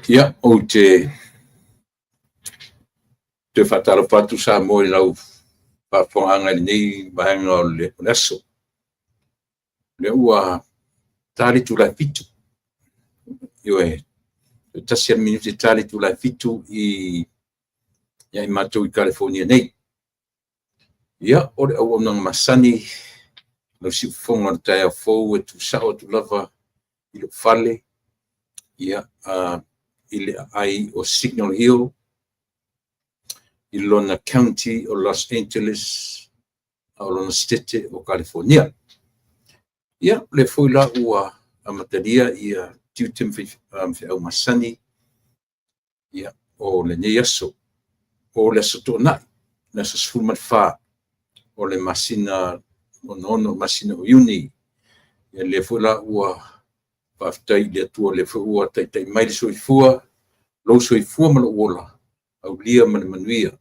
Ia, ou te toe faatalofa atu Samoa i lau faafofogaaga i lenei vaega o le aso. O lea ua ta le itula e 7, ioe, toe tasi lava le minute ta le itula e 7 ia i matou i Kalifonia nei. Ia, o le auaunaga masani, lau siufofoga o le taeao fou e tuusao atu lava i lou fale, ia, i le aai o Signal Hill i lona County o Los Angeles, a o lona Setete o Kalifonia. Ia, o lea foi la ua amatalia ia tiute ma feau masani ia, o lenei aso, o le Aso Toonai, le aso 14 o le masina 6, masina o Iuni. Ia lea foi la ua faafetai i le Atua o lea foi ua taitai mai le soifua, lou soifua ma lou ola, aulia ma le manuia.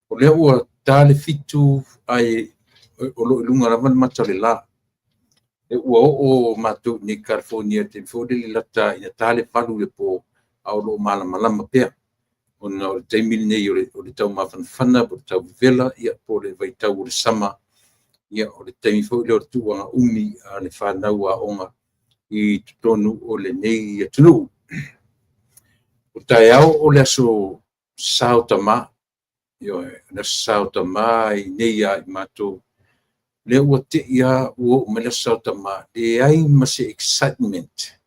O lea ua ta le 7 ae o lo o i luga lava le mata o le la. Ua oo matou i California i le taimi foi lele lata ina ta le 8 i le po, a o lo o malamalama pea, ona o le taimi lenei o le taumafanafana po o le tauvevela po o le vaitau o le sama. Ia, o le taimi foi lea o le tuuaga umi a le fanau aoga i totonu o lenei atunuu. O taeao o le aso Sa o Tama, ioe, o le aso Sa o Tama i inei ia i matou. Lea ua te i lava ua oo mai le aso Sa o Tama, leai ma se excitement.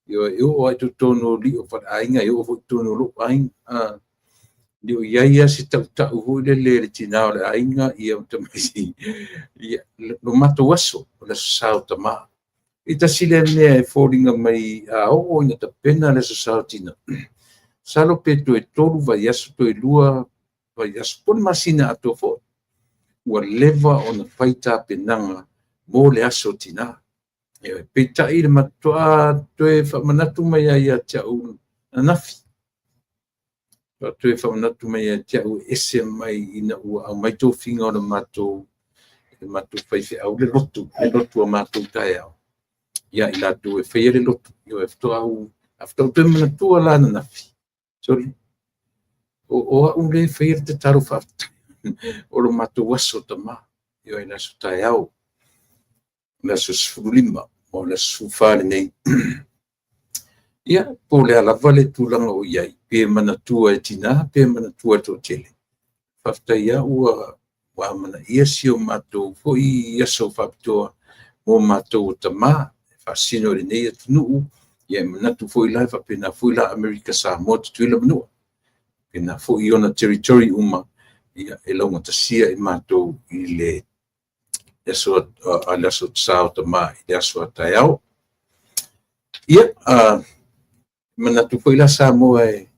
Ioe, e oo lava i totonu o lio o faleaiga, e oo foi i totonu o lou aiga, e le o i ai lava se tautau foi lele a le tina o le aiga, ia ia, lo matou aso, o le aso Sa o Tama. E tasi lea mea e foliga mai a oo ina tapena le aso Sa o Tina, masalo pe toe 3 vaiaso, toe 2 vaiaso, po o le masina atoa foi, ua leva ona fai tapenaga mo le aso Tina. Peitai le matua toe faamanatu mai lava ia te au ananafi, toe faamanatu mai ia te au e ese mai ina ua aumai tofiga o le matou faifeau, le lotu, le lotu a matou taeao, ia i latou e faia le lotu. Ioe, faatoa ou toe manatua la ananafi, sole, o au lea e faia le tatalo faafetai o lo matou aso Tama, ioe, le aso taeao, le aso 15, o le aso 14 lenei. Ia, po o le a lava le tulaga o i ai, pe manatua e tina, pe manatua e toatele, faafetai lava ua amanaia si o matou foi aso faapitoa mo matou o tama e faasino i lenei atunuu. Ia, e manatu foi la e faapena foi la Amerika Samoa, Tutuila ma Manua, faapena foi i ona territory uma, ia, e laugatasia i matou i le aso, le aso Sa o Tama i le aso a taeao. Ia, manatu foi la Samoa e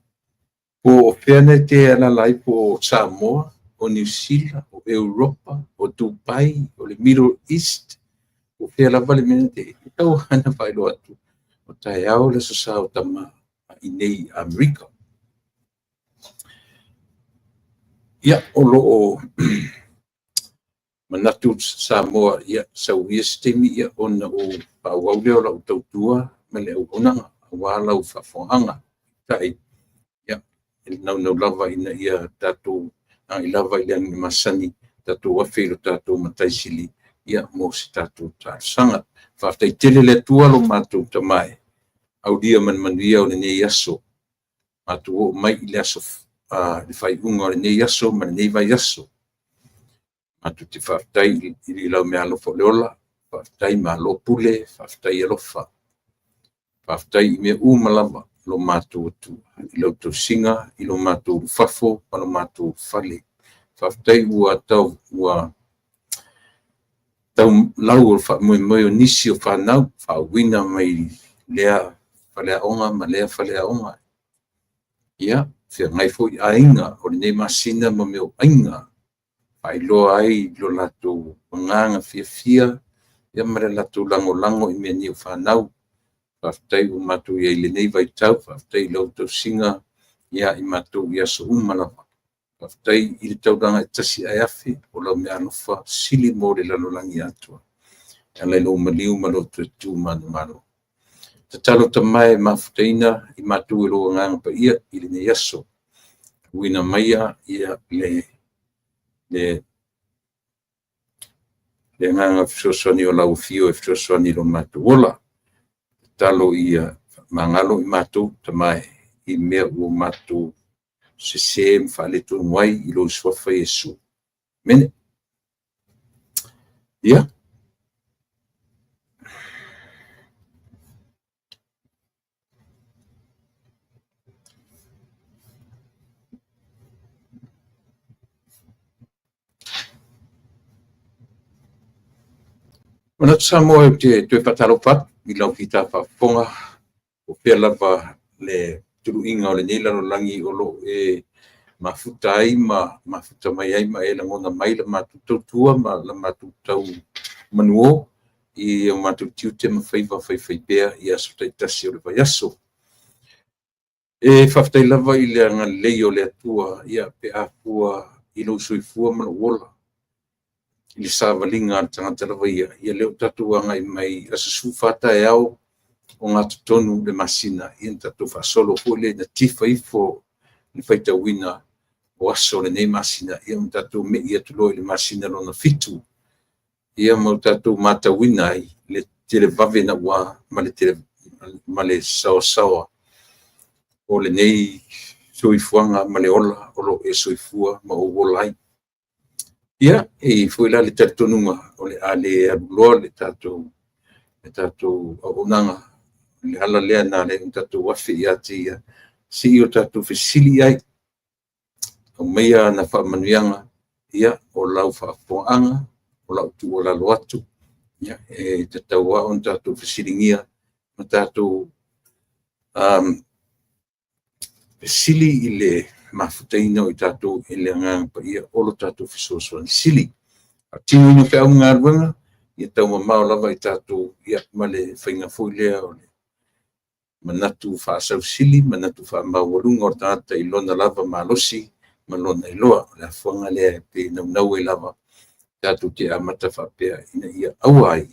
po o fea e te alaala ai, po o Samoa, o Niu Sila, o Europa, o Dubai, o le Middle East, o fea lava le mea e te tau ana faailoa atu, o taeao le aso Sa o Tama i nei Amerika. Ia, o lo o manatu Samoa, ia, sau ia se taimi ia ona ou faaauau lea o lau tautua ma le auaunaga aua lau faafofogaaga. Tai, ia, e naunau lava ina ia tatou agai lava i le agi masani, tatou afe i lo tatou Matai Sili, ia, mo se tatou talosaga. Faafetai tele le Atua lo matou Tama e, aulia ma le manuia o lenei aso. Matou oo mai i le aso, le faaiuga o lenei aso ma lenei vaiaso. Matou te faafetai i lau meaalofa o le ola, faafetai malo pule, faafetai alofa. Faafetai i mea uma lava lo matou Atua, i lau tausiga, i lo matou ulufafo ma lo matou ulufale. Faafetai ua tau lau o le faamoemoe o nisi o fanau faauuina mai lea faleaoga ma lea faleaoga. Ia, feagai foi aiga o lenei masina ma mea o aiga, faailoa ai lo latou agaga fiafia ma le latou lagolago i mea nei o fanau. Faafetai ua matou i ai i lenei vaitau, faafetai i lau tausiga ia i matou i aso uma lava. Faafetai i le taulaga e tasi ae afe o lau meaalofa sili mo le lalolagi atoa. e ala i lou maliu ma lou toe tu manumalo. Tatalo Tama e mafutaina i matou e lou Agaga Paia i lenei aso. Uina maia ia le agaga fesoasoani o lau Afio e fesoasoani i lo matou ola. Tatalo ia faamagalo i matou Tama e i mea ua matou sese ma faaletonu ai i lou Suafa Iesu. Amene. Ia. Manatu Samoa ou te toe faatalofa atu i lau fita faafofoga, o fea lava le tuluiga o lenei lalolagi o lo o e mafuta ai ma mafuta mai ai ma e lagona mai la matou tautua ma la matou tau manuō i o matou tiute ma faiva faifaipea i aso taitasi o le vaiaso. E faafetai lava i le agalelei o le Atua pe a fua i lou soifua ma lou ola i le savaliga a le tagata lava ia, ia lea ua tatou agai mai i aso 14 taeao ogatotonu le masina, ia ona tatou faasolo foi lea ina tifa ifo le faitauina o aso o lenei masina, ia ma tatou mei atu loa i le masina lona 7. Ia ma ua tatou matauina ai le televave naua ma le saoasaoa o lenei soifuaga ma le ola o lo o e soifua ma ou ola ai. Ia, e i ai foi la le talitonuga o le a le aluloa le tatou auaunaga, o le ala lea na ala ai ona tatou afe ia te Ia, se i o tatou fesili i ai, aumaia ana faamanuiaga, ia, o lau faafofogaaga, o lau tuualalo atu, e tatau lava ona tatou fesiligia ma tatou fesili i le mafutaina o i tatou e le Agaga Paia o lo tatou fesoasoani sili. Faatinoina feau ma galuega, ia taumamao lava i tatou ma le faiga foi lea o le manatu faasausili, manatu faamaualuga o le tagata i lona lava malosi ma lona iloa. O le afuaga lea e pei e naunau ai lava tatou te amata faapea ina ia aua ai,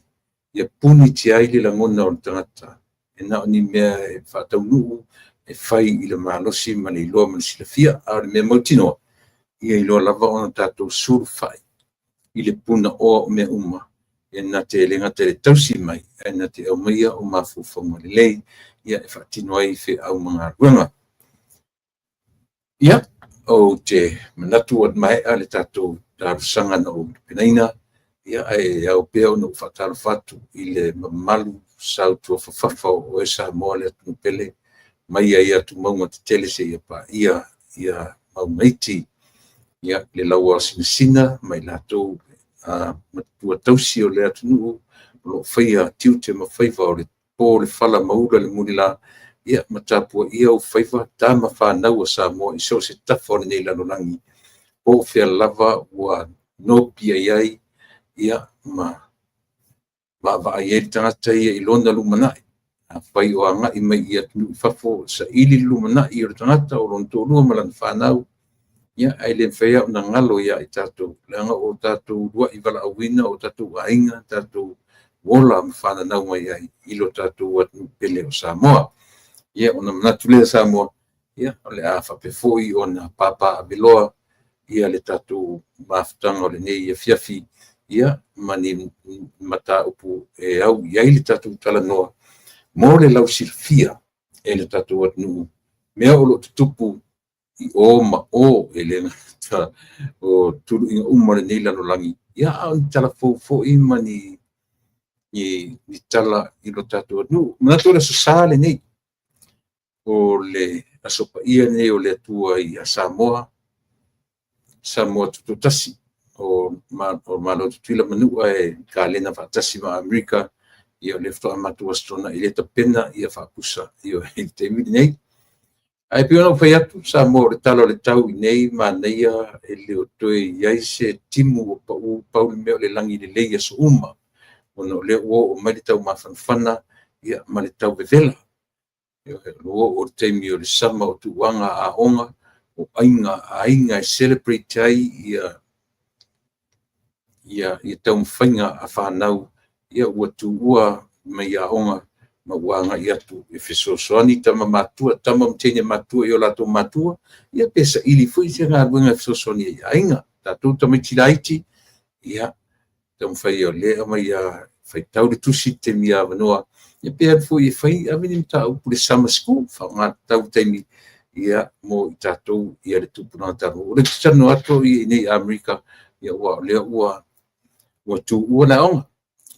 ia punitia ai le lagona o le tagata e na o ni mea e faataunuu e fai i le malosi ma le iloa ma le silafia. A o le mea mautinoa, ia iloa lava ona tatou sulufai i le Punaoa o mea uma, e na te le gata i le tausi mai, ae na te aumaia o mafaufauga lelei e faatino ai feau ma galuega. Ia, ou te manatu ua maea le tatou talosaga na ou tapenaina, ae ao pea ona ou faatalofa atu i le mamalu sautuafafafa o oe Samoa le atunuu pele, mai lava i atumauga tetele seia paia mauga iti. Ia, le lauaosinasina ma i latou matua tausi o le atunuu o lo o faia tiute ma faiva o le po le fala ma ula le mulila, ia ma tapuaia ou faiva tama fanau a Samoa i so o se tafa o lenei lalolagi, po o fea lava ua nopiai ai ma vaavaai ai le tagata ia i lona lumanai. Afai o agai mai i atunuu i fafo e saili le lumanai o le tagata, o lona toalua ma lana fanau, ia, ae le mafai lava ona galo ia i tatou, leaga o tatou uluai valaauina, o tatou aiga, tatou ola ma fananau mai ai i lo tatou atunuu pele o Samoa. Ia, ona manatu lea Samoa, ia, o le a faapea foi ona papaaveloa le tatou mafutaga o lenei afiafi, ia, ma ni mataupu e au i ai le tatou talanoa mo le lausilafia e le tatou atunuu mea o lo o tutupu i o ma o, e le gata o tuluiga uma o lenei lalolagi, ia, a o ni tala fou foi ma ni tala i lo tatou atunuu. Manatu o le Aso Sa lenei, o le Aso Paia lenei o le Atua ia Samoa, Samoa Tutoatasi, o Malo Tutuila ma Manua e kalena faatasi ma Amerika. Ia o lea faatoa matou Aso Toonai, lea e tapena ia faapusa i le taimi lenei. Ae pei ona ou fai atu Samoa, o le tala o le tau i nei manaia e le o toe i ai se timu o pau, pau le mea o le lagi lelei i aso uma, ona o lea ua oo mai le taumafanafana ma le tau vevela. Ua oo i le taimi o le sama o tuuaga aoga, o aiga e celebrate ai ia taumafaiga a fanau. Ia, ua tuua mai aoga ma ua agai atu e fesoasoani tama matua, tama ma teine matua i o latou matua, ia pe saili foi se galuega e fesoasoani ai i aiga. Tatou tamaiti laiti, ia, taumafai o lea e aumai lava, faitau le tusi i le taimi avanoa, ia pe alu foi e fai, ave ni mataupu i le summer school, faaaoga tatau le taimi, ia, mo i tatou ia le tupulaga talavou. O lea ou te talanoa atu au i inei i Amerika, ia aua o lea ua tuua le aoga,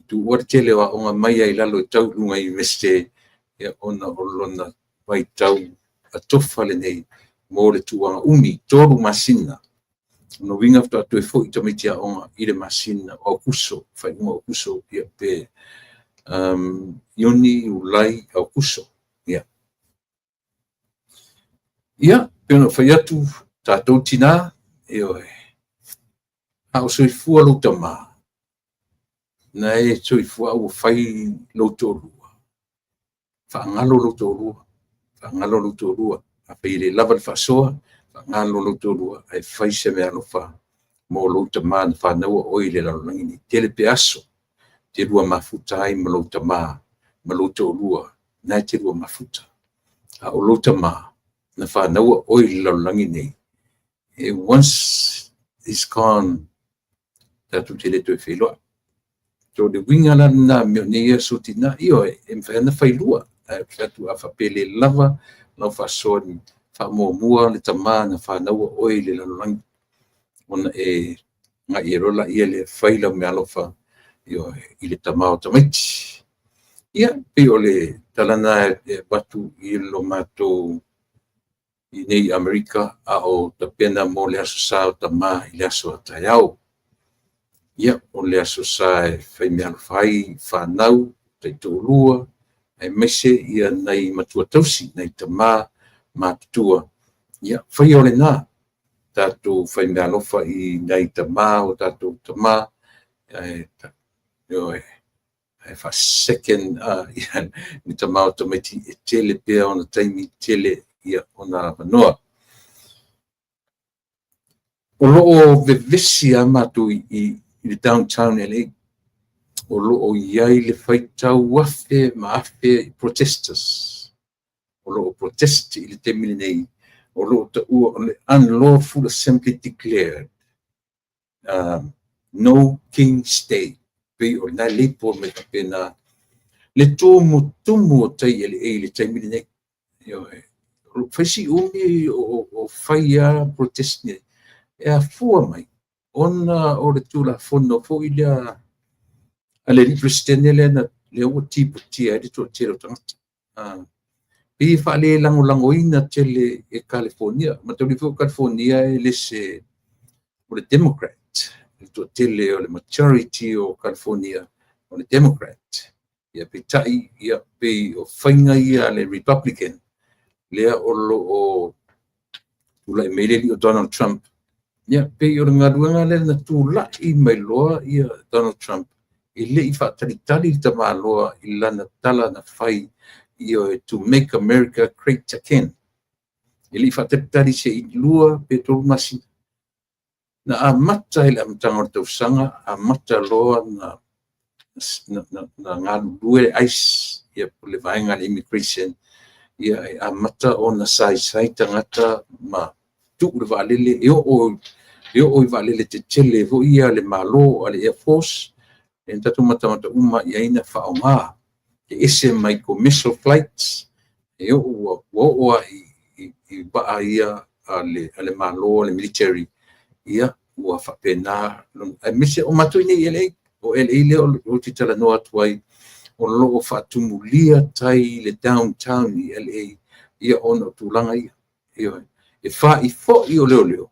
tuua le tele o aoga mai lava i lalo e tau i luga i Iunivesite, ia, ona o lona vaitau atofa lenei mo le tulaga umi, 3 masina. O lona uiga faatoa toe foi tamaiti aoga i le masina o Aokuso, faaiuga o Aokuso, ia pe Iuni, Iulai, Aokuso. Ia, ia pei ona ou fai atu, tatou tina, ioe, a o soifua lou tama, na e soifua a ua fai lou toalua, faagalo lou toalua, faagalo lou toalua. Afai e le lava le faasoa, faagalo lou toalua ae fai se meaalofa mo lou tama na fanaua oe i le lalolagi nei. Tele pe aso e te lua mafuta ai ma lou tama ma lou toalua, na e te lua mafuta. A o lou tama na fanaua oe i le lalolagi nei, once is gone, tatou te le toe feiloai. So o le uiga la lena o mea nei aso tina, ioe, e mafai ona fai lua. Ae ou te fai atu a faapea e le lava lau faasoa, faamuamua le tama na fanaua oe i le lalolagi, ona e agai ai loa laia lea e fai lau meaalofa, ioe, i le tama o tamaiti. Ia, pei o le tala lena e avatu i lo matou i nei Amerika, a o tapena mo le Aso Sa o Tama i le aso a taeao. Ia, o le Aso Sa e fai meaalofa ai fanau, taitoalua, aemaise ia nai matua tausi, nai tama matutua. Ia, faia o lena, tatou fai meaalofa i nai tama o tatou tama, ae, ioe, ae faa-second ia le tama o tamaiti e tele pea ona taimi, tele ia ona avanoa. O lo o vevesi lava matou i le downtown LA. O lo o i ai le faitau afe ma afe protesters. O lo o protest i le taimi lenei, o lo o taua o le unlawful assembly declared. No King's Day. Pei o lena label mai faapena le tumutumu o tai LA i le taimi lenei. Ioe. Fai si umi o fai lava protest nei. E afua mai ona o le Tulafono foi lea a le alii Peresetene lea, lea ua tipotia ai le toatele o tagata. Pei e faalelagolagoina tele e California. Mataulia foi o California e le se o le Democrat. Le toatele o le majority o California o le Democrat. Ia peitai, ia pei o faiga ia a le Republican lea o lo o tulai mai le alii o Donald Trump. Ia pei o le galuega lea na tulai mai loa ia Donald Trump, e le i faatalitali le tamaloa i lana tala na fai, ioe, to make America great again. E le i faatalitali se i 2 pe 3 masina. Na amata i le amataga o le tausaga, amata loa na galulue le ICE, ia po le vaega a le immigration, ia e amata ona saisai tagata ma tuu le vaalele e oo i vaalele tetele foi ia le Malo a le Air Force, e na tatou matamata uma i ai na faaaoga e ese mai commercial flights, e oo ua oo lava i vaa ia a le Malo, a le military, ia ua faapena. Aemaise o matou nei i LA, o LA lea ou te talanoa atu ai, o lo o faatumulia tai i le downtown i LA, ia ona o tulaga ia. Ioe. E fa'i foi o leoleo,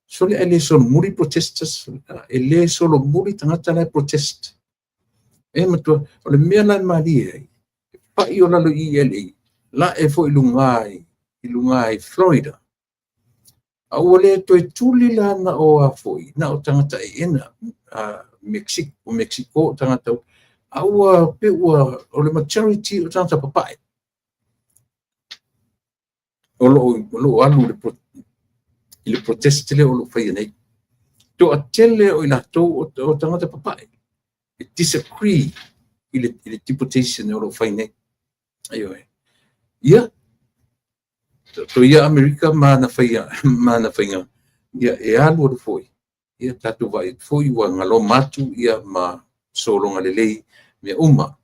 sole ae le solomuli protesters, e le solomuli tagata la e protest. E matua, o le mea la e malie ai, e fa'i o lalo i LA, lae foi i luga i Florida. A ua le toe tuli la na o a foi, na o tagata eena, Mexico, o Mexico tagata, a ua pe ua o le majority o tagata papae o lo o alu i le protest lea o lo o faia nei. Toatele o i latou o tagata papae e disagree. i le deportation o lo o fai nei. Ioe. Ia, to ia Amerika ma ana faiga, ma ana faiga, ia e alu alu foi, ia tatou vaai atu foi ua galoma atu ia ma sologa lelei mea uma.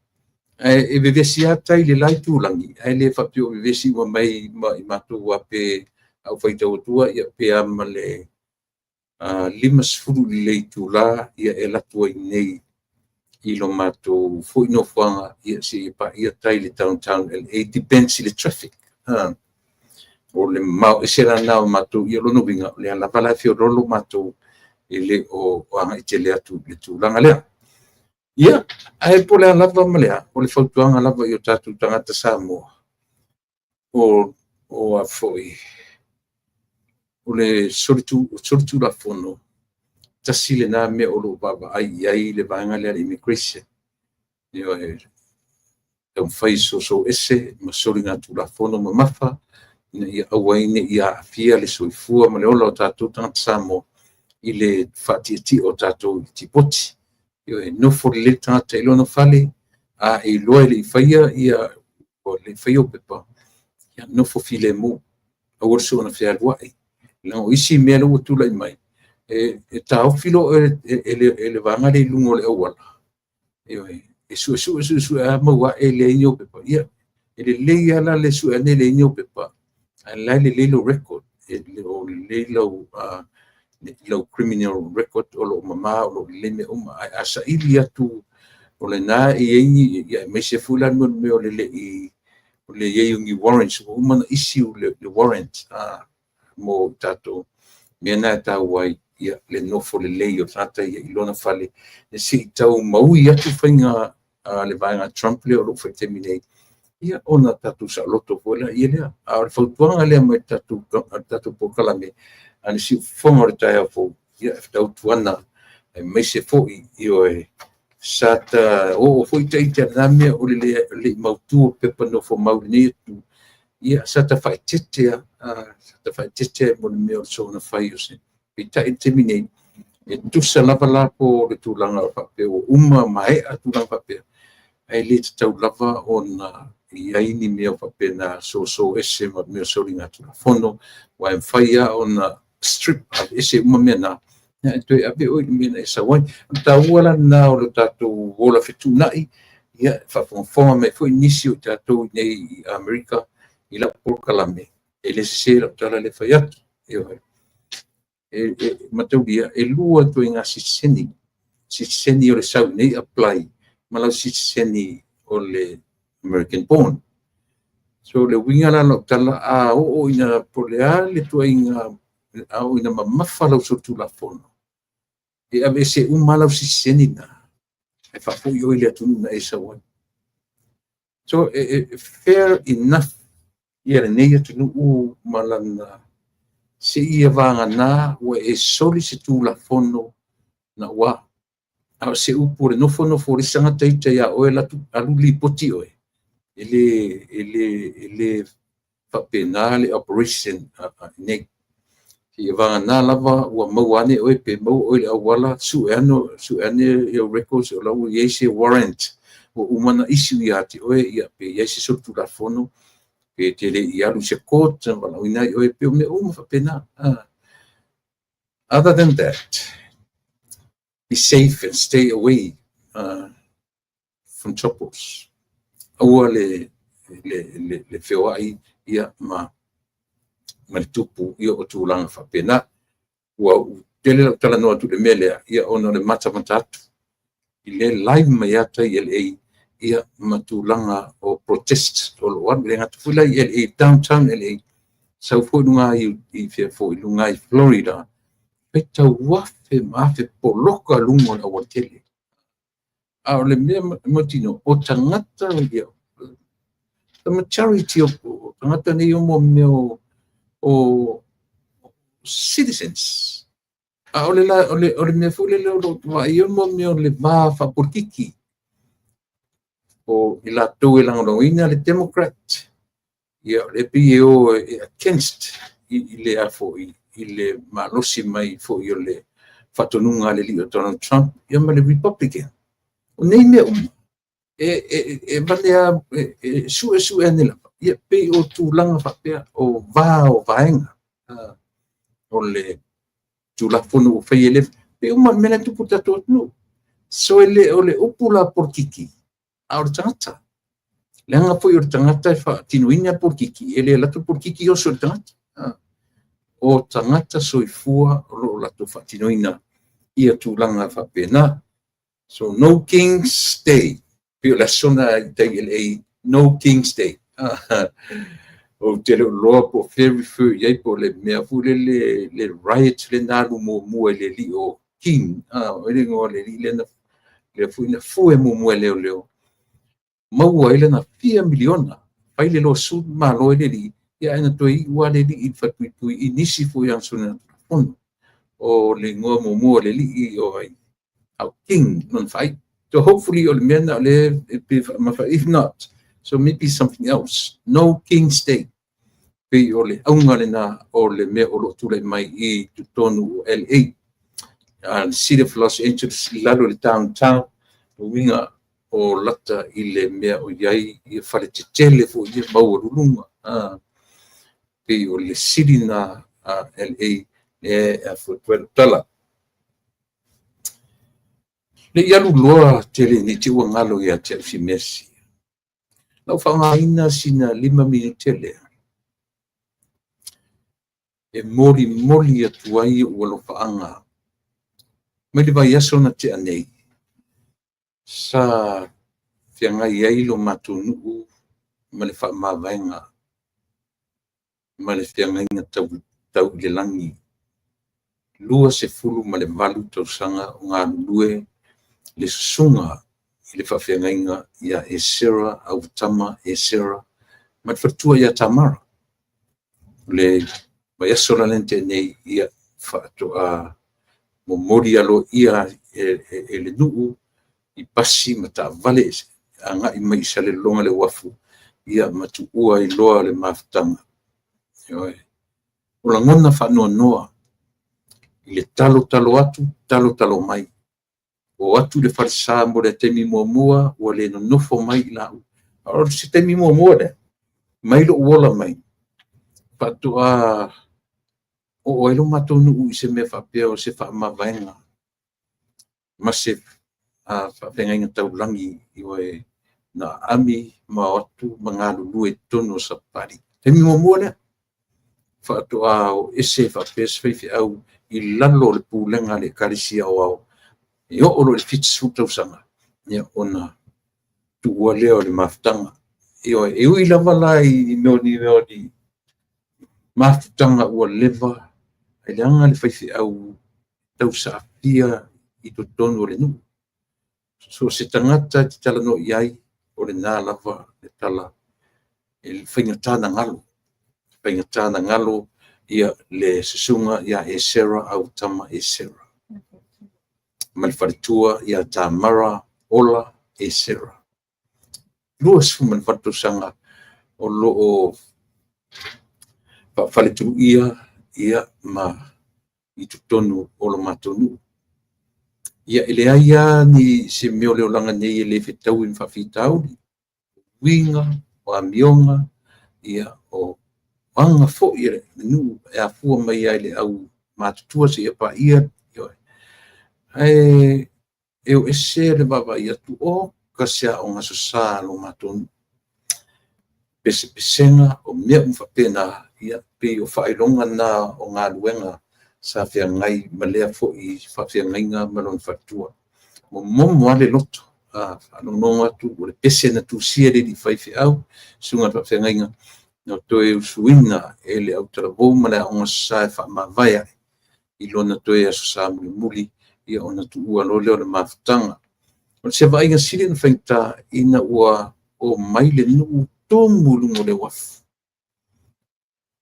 Ae e vevesi lava tai i le la itulagi, ae le faapea o vevesi uma mai ma i matou a pe au faitau atua ia pe a ma le 50 i le itula ia e alu atu ai nei i lo matou foi nofoaga ia seia paia tai le downtown LA, depends i le traffic. O le mamao ese la lena o matou. Ia lona uiga, o lea lava la e feoloolo matou, e le o agai tele atu i le tulaga lea. Ia, ae po o le a lava ma le a, o le fautuaga lava i o tatou tagata Samoa, o a foi, o le solitulafono, tasi lena mea o lo o vaavaai i ai le vaega lea le immigration. Ioe, taumafai soso ese ma soligatulafono mamafa ina ia aua ai ne i aafia le soifua ma le ola o tatou tagata Samoa i le faatietie o tatou i tipoti. Ioe, nofo lelei le tagata i lona fale, a e iloa e le i faia ia le i faia ou pepa, ia nofo filemu, aua le soona fealuai. Leaga o isi mea lea ua tulai mai, e taofi loa e le vaega lea i luga o le auala. Ioe, e suesue suesue lava maua ae e leai ni ou pepa. Ia, e lelei lava la le sue ane e leai ni ou pepa, ae la e lelei lou record, e le o lelei lau criminal record, o lo o mama, o lo o lelei mea uma. Ae a saili atu o lena e i ai ni, ia, aemaise foi la le mea o le lei o le i ai o ni warrants ua uma ona issue le warrant mo tatou mea na e taua ai ia le nofo lelei o le tagata ia i lona fale se i tau maui atu faiga a le vaega Trump lea o lo o fai taimi nei, ia ona tatou saoloto foi la ia lea. A o le fautuaga lea mai le tatou polokalame a le Siufofoga o le taeao fou, ia e tautuana aemaise foi, ioe, sa ta oo foi ita lena mea o le le mautu o pepa nofo mau lenei atu, ia sa ta faaeteete a sa ta faaeteete mo le mea o le soona fai o se. Peitai i le taimi nei, e tusa lava la po le tulaga o faapea ua uma maea tulaga faapea, ae le tatau lava ona i ai ni mea faapena, soso ese ma mea soligatulafono, aua e mafai lava ona strip, ese uma mea na, e toe ave oe i le mea na e sau ai. O le taua la lena o le tatou ola fetuunai, ia faafogafoga mai foi nisi o tatou nei i Amerika i lau polokalame, e le sese lau tala le fai atu. Ioe. E mataulia, e lua ituaiga sitiseni. Sitiseni o le sau nei apply ma lau sitiseni o le American born. So le uiga la lau tala, a oo ina po le a le tuaiga, a oo ina mamafa lau solitulafono, e aveese uma lau sitiseni na, e faafoi oe i le atunuu na e sau ai. So e fair enough ia lenei atunuu ma lana seia vagana ua e soli se tulafono na ua a o se upu o le nofonofo o le isi tagata ita ia oe latu alu lipoti oe, e le faapena le operation nei. Seia vagana lava ua maua ane oe pe maua oe le auala, sue ane, sue ane your records o la ua i ai se warrant ua uma na issue ia te oe, ia pe i ai se solitulafono pe te le i alu i se court na valaauina ai oe pe o mea uma faapena. Other than that, be safe and stay away from troubles. Aua le feoai ia ma le tupu ia o tulaga faapena. Ua tele lau talanoa atu i le mea lea, ia ona o le matamata atu i le live mai ata i LA ia ma tulaga o protest o lo o alu. E le gata foi la i LA, downtown LA, sau foi luga i fea foi, luga i Florida, faitau afe ma afe poloka luga o le aualatele. A o le mea mautinoa, o tagata ia, the majority of tagata nei o mo mea o citizens. A o le, la, o le mea foi lele o lo o vaai mo mea o le va faapolitiki. O i latou e lagolagoina le Democrat, ia o le pei e o e against i le a foi, i le malosi mai foi o le faatonuga a le alii o Donald Trump, ia ma le Republican. O nei mea uma. E vale lava, e suesue ane lava, ia pei o tulaga faapea o va o vaega o le Tulafono ua faia le pei uma le mea lea e tupu i le tatou atunuu. So e le o le upu la polokiki, a o le tagata. Leaga foi o le tagata e faatinoina le polokiki, e le alu atu le polokiki oso i le tagata. O tagata soifua o lo o latou faatinoina ia tulaga faapena. So no King's Day, pei o le aso lena i tai LA, no King's Day. Ou te le o iloa po o fea refer i ai, po o le mea foi lele, le riot lea na alu muamua i le alii o King, o le igoa o le alii lea, lea foi na fue muamua e leoleo, maua ai lana fia miliona, fai le lawsuit, malo ai le alii, ia ae na toe iu lava le alii i le falepuipui i nisi foi o ana solitulafono. O le igoa muamua o le alii o ai, a o King lona faaiu. So hopefully o le mea na o lea e pe faamafa, if not, so maybe something else. No King's Day. Pei o le auga lena o le mea o lo o tulai mai i totonu o LA. The City of Los Angeles, i lalo i le downtown, o uiga o lata i le mea o i ai ia fale tetele foi ia maualuluga. Pei o le city na a LA lea e afuatua ai tala. Le i alu loa tele nei te ua galo ia te au si mea sia. Lau faaaogaina sina 5 minute lea e molimoli atu ai ou alofaaga mai le vaiaso na tea nei, sa feagai ai lo matou nuu ma le faamavaega ma le feagaiga tau i le lagi. 28 tausaga o galulue le susuga i le faafeagaiga ia Esera Auatama Esera ma le faletua ia Tamara. O le vaiaso la lea na tea nei, ia faatoa momoli aloaia e le nuu i pasi ma taavale agai mai i Salelologa i le uafu, ia ma tuua ai loa le mafutaga. O lagona faanoanoa i le talo talo atu, talo talo mai. O atu i le falesa mo le taimi muamua, ua le nonofo mai i lau. O se taimi muamua lea, mai lou ola mai, faatoa oo ai lo matou nuu i se mea faapea o se faamavaega ma se faafeagaiga taulagi i na aami ma o atu ma galulue i totonu o Sapali. Taimi muamua lea, faatoa o ese faapea se faifeau i lalo o le pulega a le Ekalesia Aoao, e oo loa i le 70 tausaga, ia ona tuua lea o le mafutaga. Ioe, e ui lava la i mea o ni mafutaga ua leva, e leaga le faifeau tausaafia i totonu o le nuu. So se tagata e te talanoa i ai, o lena lava le tala e faigata na galo. Faigata na galo ia le susuga ia Esera Autama Esera ma le faletua ia Tamara Ola Esera. 28 tausaga o lo o faafaletuluia ia ma i totonu o lo matou nuu. Ia e leai lava ni se mea o le olaga nei e le fetaui ma faafitauli. Uiga, o amioga, ia o aga foi a le nuu e afua mai ai le au matutua seia paia. Ae e o ese le vaavaai atu, o ka se aoga sasa a lo matou nuu. Pesepesega o mea uma faapena, ia pei o faailoga na o galuega sa feagai ma lea foi faafeagaiga ma lona faletua. Momomo lava le loto, faalogologo atu o le pese na tusia e le alii faifeau, susuga i le faafeagaiga, na toe usuina e le autalavou ma le aoga sasa e faamavae ai i lona toe aso Sa mulimuli, ia ona tuua loa lea o le mafutaga. O se vaaiga sili ona faigata ina ua omai le nuu tumu i luga o le uafu.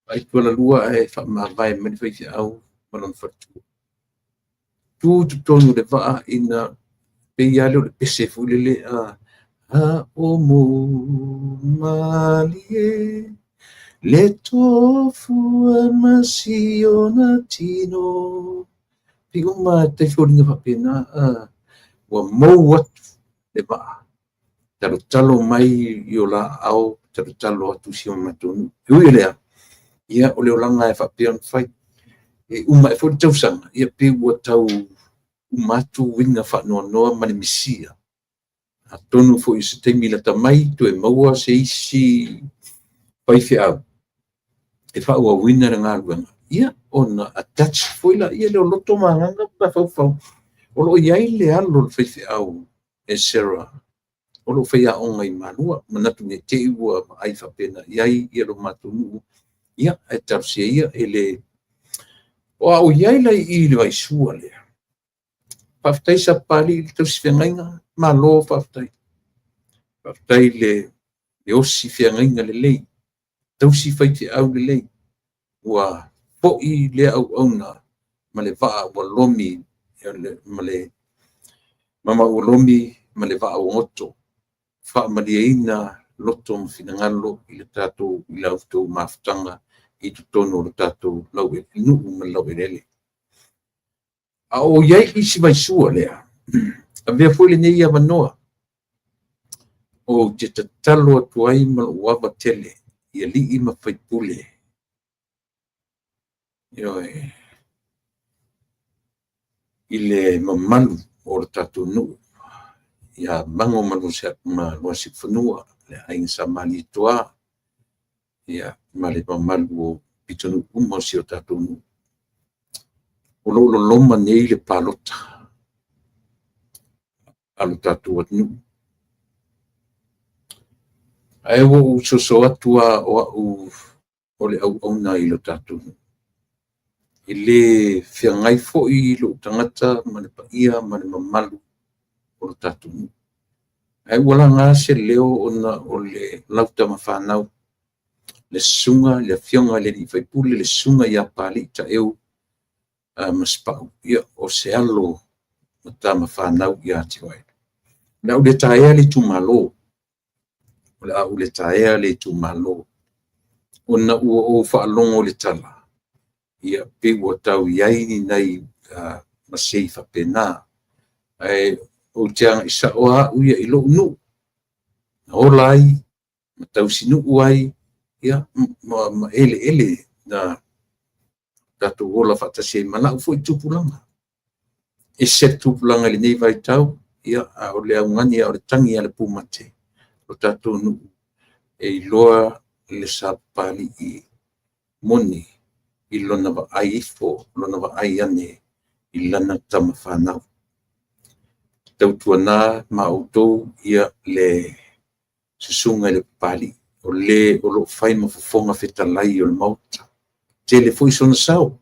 Vaai tualalua ae faamavae mai le faifeau ma lona faletua. Tu i totonu o le vaa ina pei lava lea o le pese foi lele a o mo malie le tofu ma si ona tino. Pei uma tai foliga faapena, ua mou atu le vaa. Talotalo mai i o la aao, talotalo atu si o matou nuu. E ui i lea, ia o le olaga e faapea ona fai. E uma ae foi le tausaga, ia pei ua tau uma atu uiga faanoanoa ma le misia. Atonu foi i se taimi lata mai toe maua se isi faifeau e faaauauina le galuega, ia ona attach foi lea o loto ma agaga ma mafaufau. O lo o i ai le alo o le faifeau e Sarah o lo o faiaoga i Malua, manatu ne i te i ua vaai faapena i ai ia lo matou nuu, ia ae talosia ia e le... O a ou i ai la i i le vaisua lea, faafetai Sapapalii i le tausi feagaiga, malo faafetai. Faafetai le osi feagaiga lelei, tausi faifeau lelei, ua foi lea auauna ma le vaa ua lomi ma le ua lomi ma le vaa ua goto. Faamalieina loto ma finagalo i le tatou i la outou mafutaga i totonu o le tatou nuu ma le laueleele. A o i ai i isi vaisua lea, avea foi lenei avanoa ou te tatalo atu ai ma lou ava tele i alii ma faipule, ioe, i le mamalu o le tatou nuu ia Mago ma Luasiufanua, le Aiga Sa Malietoa, ia ma le mamalu o pitonuu uma o si o tatou nuu. O lo o loloma nei le palota a lo tatou atunuu. Ae ua ou soso atu lava o au o le auauna i lo tatou nuu. E le feagai foi lou tagata ma le paia ma le mamalu o lo tatou nuu. Ae ua laga se leo ona o le lau tama fanau, le susuga i le Afioga i le sui usufono, le Susuga ia Papalii Taeu Masepau, ia o se alo o tama fanau ia te oe. O le a ou le taea le itumalo, o le a ou le taea le itumalo, ona ua ou faalogo i le tala, ia pei ua tau i ai ni nai masei faapena. Ae ou te agai sao lava au ia i lou nuu, na ola ai, ma tausinuu ai, ia ma eleele na tatou ola faatasi ai ma lau foi tupulaga. E ese le tupulaga i lenei vaitau, ia a o le augani a o le tagi a le pumate, o le tatou nuu e iloa le Sapapalii moni i lona vaai ifo, lona vaai ane i lana tama fanau. Tautuana ma outou ia le susuga i le Papalii, o le o lo o fai ma fofoga fetalai o le Maota. E tele foi sona sao,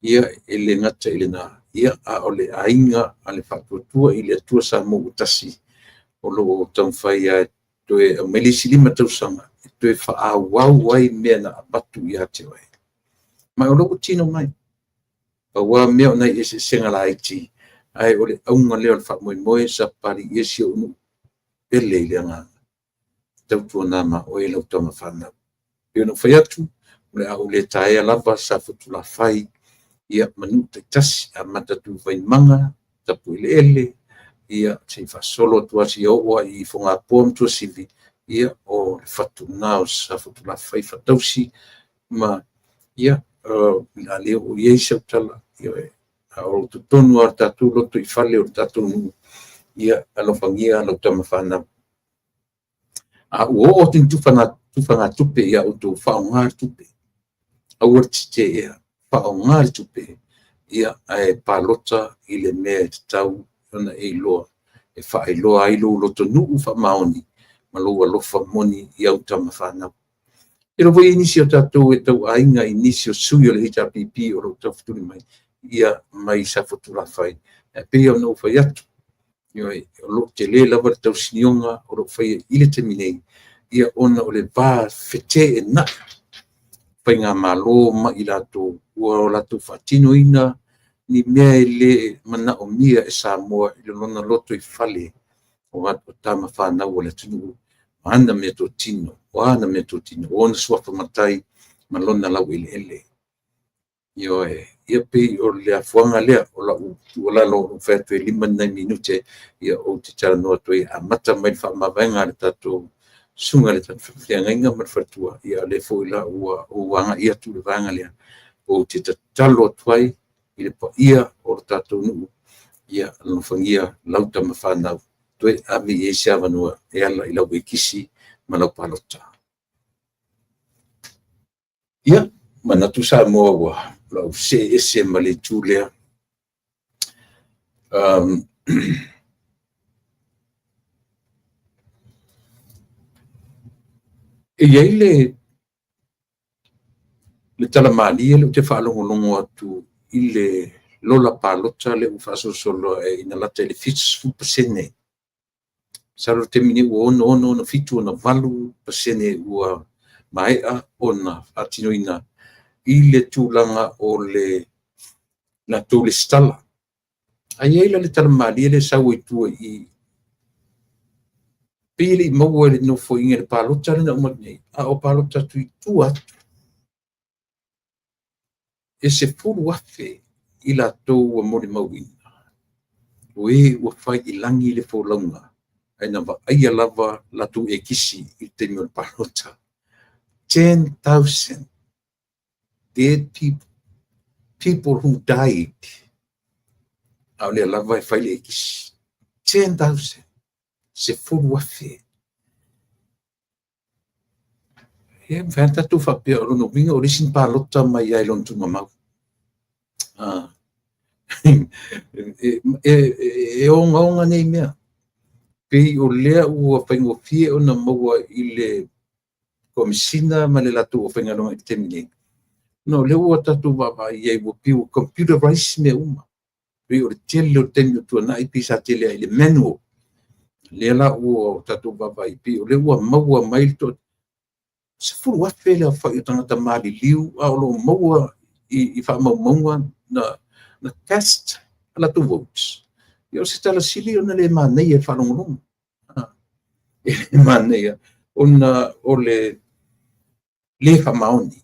ia e le gata i lena, ia a o le aiga a le Faatuatua i le Atua Samoa ua Tasi, o lo o taumafai lava e toe aumai le isi 5 tausaga e toe faaauau ai mea na avatu ia te oe. Ma o lea ua tino mai. Pau lava mea o nai eseesega laiti, ae o le auga lea o le faamoemoe, Sapapalii e si ou nuu pele i le agaga, tautuana ma oe lau tama fanau. E pei ona ou fai atu, o le a ou le taea lava Safotulafai ia ma nuu taitasi, amata atu i Vaimaga, Tapueleele, ia se i faasolo atu lava seia oo i Fogapoa ma Tuasivi, ia o le fatu lena o Safotulafai faatausi ma ia o le a le oo i ai sau tala. Ioe, a o totonu lava o le tatou lotoifale o le tatou nuu, ia alofagia lau tama fanau. A ua oo atu ni tufagatupe ia outou, faaaoga le tupe, aua le teteea, faaaoga le tupe, ia ae palota i le mea e tatau ona e iloa, e faailoa ai lou lotonuu faamaoni ma lou alofa moni i au tama fanau. E iloa foi e i ai nisi o tatou e tauaiga i nisi o sui o le HRPP o lo o taufetuli mai, ia mai Safotulafai, ae pei ona ou fai atu, ioe, o lo o tele lava le tausinioga o lo o faia i le taimi nei, ia ona o le va feteenai o Faigamalo ma i latou ua latou faatinoina ni mea e le manaomia e Samoa i lona lotoifale o tama fanau a le atunuu ma ana meatotino, o a ana meatotino, o ona suafa matai ma lona laueleele. Ioe, ia pei o le afuaga lea o lau tuualalo o fai atu e 5 ni nai minute, ia ou te talanoa atu ai e amata mai le faamavaega a le tatou susuga i le faafeagaiga ma le faletua. Ia o lea foi la ua ou agai atu i le vaega lea, ou te tatalo atu ai i le paia o le tatou nuu, ia alofagia lau tama fanau, toe ave i ai se avanoa e ala i lau ekisi ma lau palota. Ia, manatu Samoa ua ou see ese ma le itu lea. E i ai le tala malie lea ou te faalogologo atu i le lola palota lea ua faasolosolo ina lata i le 70%. Masalo o le taimi nei ua 66, 68% ua maea ona faatinoina i le tulaga o le latou resitala. Ae i ai la le tala malie lea e sau ai tua i i, pei e le i maua e le Nofoaiga i le palota lea na uma atu nei, a o palota atu i tua atu, e 10,000 i latou ua molimauina, o e ua fai i lagi le folauga, ae na vaaia lava latou ekisi i le taimi o le palota. 10,000 dead people, people who died, a o lea lava e fai le ekisi. 10,000, 10,000. E mafai ona tatou faapea o lona uiga o le isi na palota mai lava i lona tuugamau. E ogaoga nei mea. Pei o lea ua faigofie ona maua i le Komesina ma le latou aufaigaluega i le taimi nei, ona o lea ua tatou vaavaai i ai ua pei ua computerize mea uma. Pei o le tele o taimi ua tuanai pei sa tele lava i le manual. Lea la ua tatou vaavaai, pei o lea ua maua mai le 10,000 le aofai o tagata maliliu a o lo o maua i faamaumauga na cast a latou votes. Ia o se tala sili ona le manaia i le faalogologo. E le manaia ona o le le faamaoni.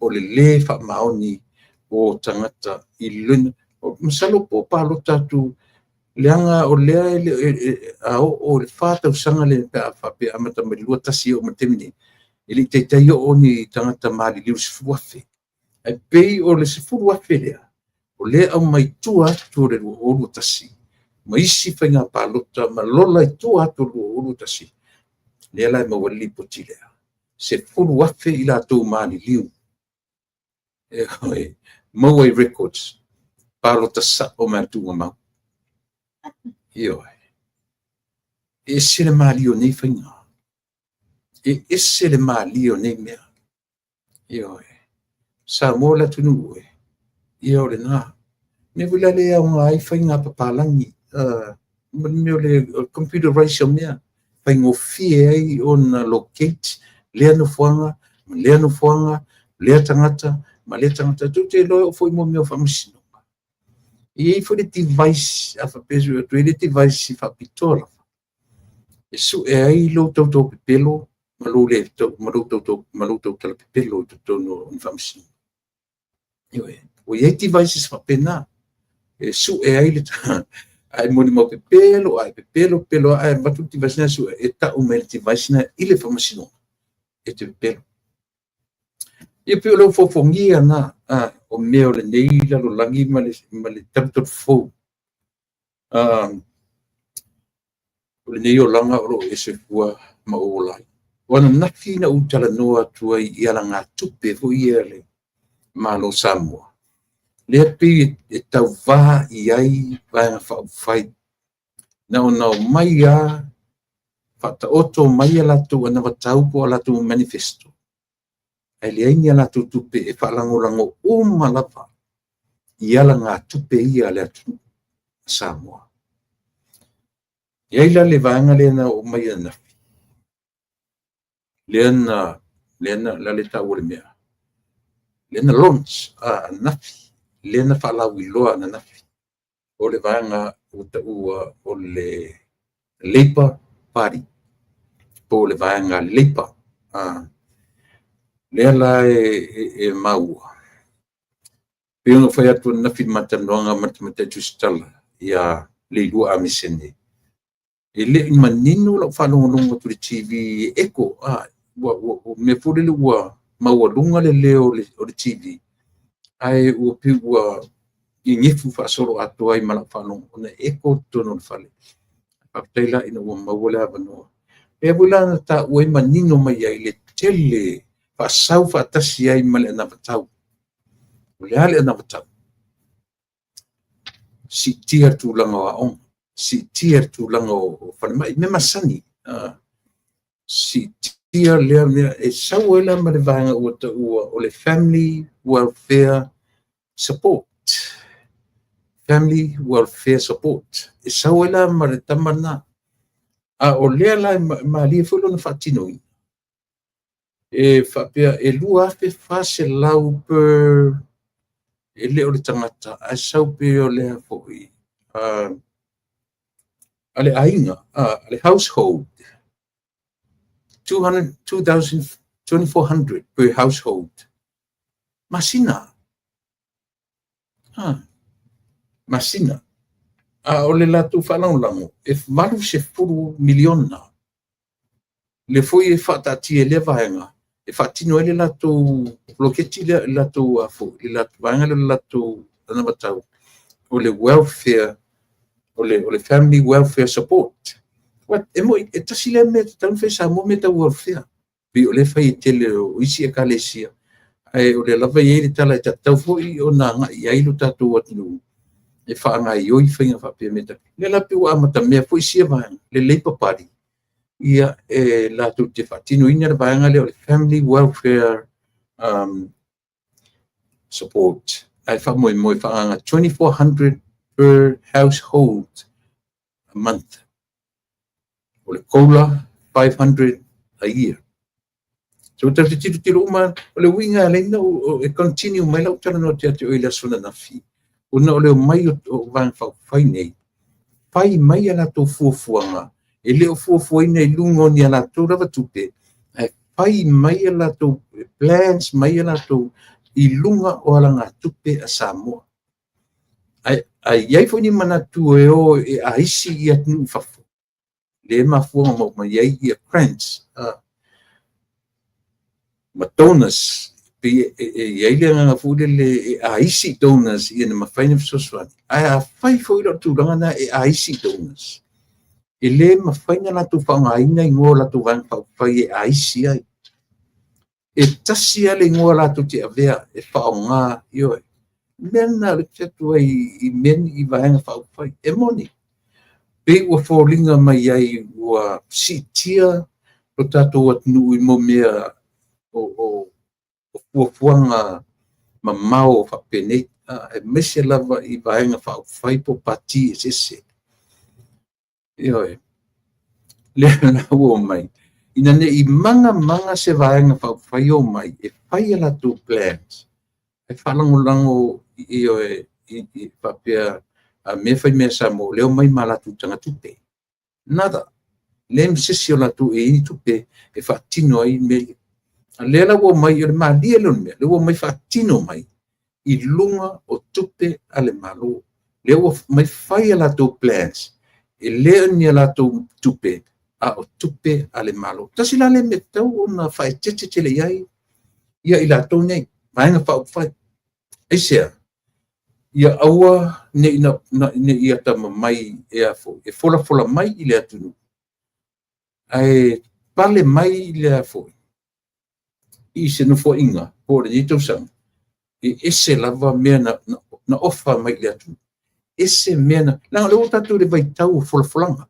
O le le faamaoni o tagata i le masalo po o palota atu leaga o lea a oo i le 4 tausaga lea pe a faapea e amata mai le 21 e oo mai le taimi nei, e le i taitai oo ni tagata maliliu i le 10,000. Ae pei o le 10,000 lea, o lea e aumai tua atu o le 2021 ma isi faiga palota ma lola i tua atu o le 2021, lea la e maua ai le lipoti lea. 10,000 i latou maliliu e maua i records, palota sao mai lava i le tuugamau. Ioe. E ese le malie o nei faiga. E ese le malie o nei mea. Ioe. Samoa le atunuu e. Ia o lena. Mea foi la lea e aoga ai faiga papalagi, ma le mea o le computerize o mea, faigofie ai ona locate lea nofoaga, ma lea nofoaga, lea tagata, ma lea tagata. Tou te iloa e oo foi i mea o faamasinoga, e i ai foi le device, a faapea e sue atu, e i ai le device faapitoa lava e sue ai lou tautau pepelo ma lou le ma lou tautau ma lou tautala pepelo i totonu o ni faamasinoga. Ioe, ua i ai devices faapena e sue ai le ae molimau pepelo, ae pepelo pepelo, ae avatu le device na sue e tau mai le device na i le faamasinoga e te pepelo. Ia pei o le ofoofogia na o mea o lenei lalolagi ma le talutalu fou. O lenei olaga o lo o e soifua ma ou ola ai. O ananafi na ou talanoa atu ai i alagatupe foi ia a le Malo o Samoa, lea pei e tauva i ai Vaega Faaupufai. Na ona omai lava faataoto mai a latou anavatau po o a latou manifesto, ae leai ni a latou tupe e faalagolago uma lava i alagatupe ia a le atunuu o Samoa. E i ai la le vaega lea na oo mai ananafi, lea na le taua le mea, lea na launch ananafi, lea na faalauiloa ananafi, o le vaega ua taua o le Labour Party, po o le vaega a le Labour. Lea la e maua, pei ona fai atu ananafi i le ma talanoaga ma le Tamaitai Tusitala ia Leilua Amesene, e le i manino lau faalogologo atu i le TV e echo, ua mea foi lele ua maualuga le leo o le TV, ae ua pei ua nenefu faasoloatoa ai ma lau faalogo ona e echo totonu o le fale. Faafetai la ina ua maua le avanoa. Lea foi la na taua ai manino mai ai le tele faasau faatasi ai ma le anavatau. O le a le anavatau? Siitia le tulaga o aoga, siitia le tulaga o falemai, mea masani. Siitia lea mea e sau ai la ma le vaega ua taua o le Family Welfare Support. Family Welfare Support. E sau ai la ma le tama lena. A o lea la e malie foi lona faatinoina. E faapea e $2,400 per, e le o le tagata, ae sau pe o lea foi a le aiga, a le household, 2,400 per household. Masina. Masina. A o le latou faalagolago, e $80 miliona. Le foi e faataatia i lea vaega, e faatino ai le latou poloketi lea, le latou vaega lea o le latou anavatau, o le welfare, o le family welfare support. E moi, e tasi lea mea e tatau ona fai e Samoa mea tau welfare. Pei o lea e fai e tele o isi ekalesia, ae o lea lava e i ai le tala e tatau foi ona agai i ai lo tatou atunuu e faagaioi faiga faapea mea. Lea la pei ua amatamea foi sia vaega, le Labour Party, ia e latou te faatinoina le vaega lea o le Family Welfare Support. Ae faamoemoe faaagaaga 2,400 per household a month. O le COLA 500 a year. So tatou te tilotilo uma, o le uiga e ala ai ona e continue mai lau talanoa atu ia te oe i le aso ananafi, ona o le omai o Vaega Faaupufai nei, fai mai a latou fuafuaga, e le o fuafuaina i luga o ni a latou lava tupe, ae fai mai a latou plans mai a latou i luga o alagatupe a Samoa. Ae i ai foi ni manatu e o e aisi i atunuu i fafo, lea e mafua ona maua mai ai ia grants ma donors, pei e i ai le agaga foi lele e aisi donors ina mafai ona fesoasoani. Ae a fai foi la tulaga na e aisi donors, e le mafai ona latou faaaogaina igoa o latou Vaega Faaupufai e aisi ai. E tasi lava le igoa latou te avea e faaaoga, ioe. Mea na o le atu ai i mea i Vaega Faaupufai. E moni, pei ua foliga mai ai ua siitia lo tatou atunuu i mea o fuafuaga mamao faapenei, aemaise lava i Vaega Faaupufai po o pati eseese. Ioe. Lea la ua omai, ina ne i maga se Vaega Faaupufai o mai e fai a latou plans, e faalagolago, ioe, i faapea a mea fai mea Samoa, lea omai ma latou tagatupe. Nada. Le ma se isi o latou e i ai tupe e faatino ai mea. A lea la ua omai, o le malie lea o le mea, lea ua omai faatino mai i luga o tupe a le Malo. Lea ua mai fai a latou plans, e le o ni a latou tupe, a o tupe a le Malo. Tasi la lea mea tatau ona faaeteete tele i ai ia i latou nei, Vaega Faaupufai. Aisea? Ia aua ne i atamamai e a foi, e folafola mai i le atunuu, ae pale mai le a foi, i se nofoaiga po o lenei tausaga, e ese lava mea na ofa mai i le atunuu. Ese mea na, leaga o lea ua tatou i le vaitau o folafolaga.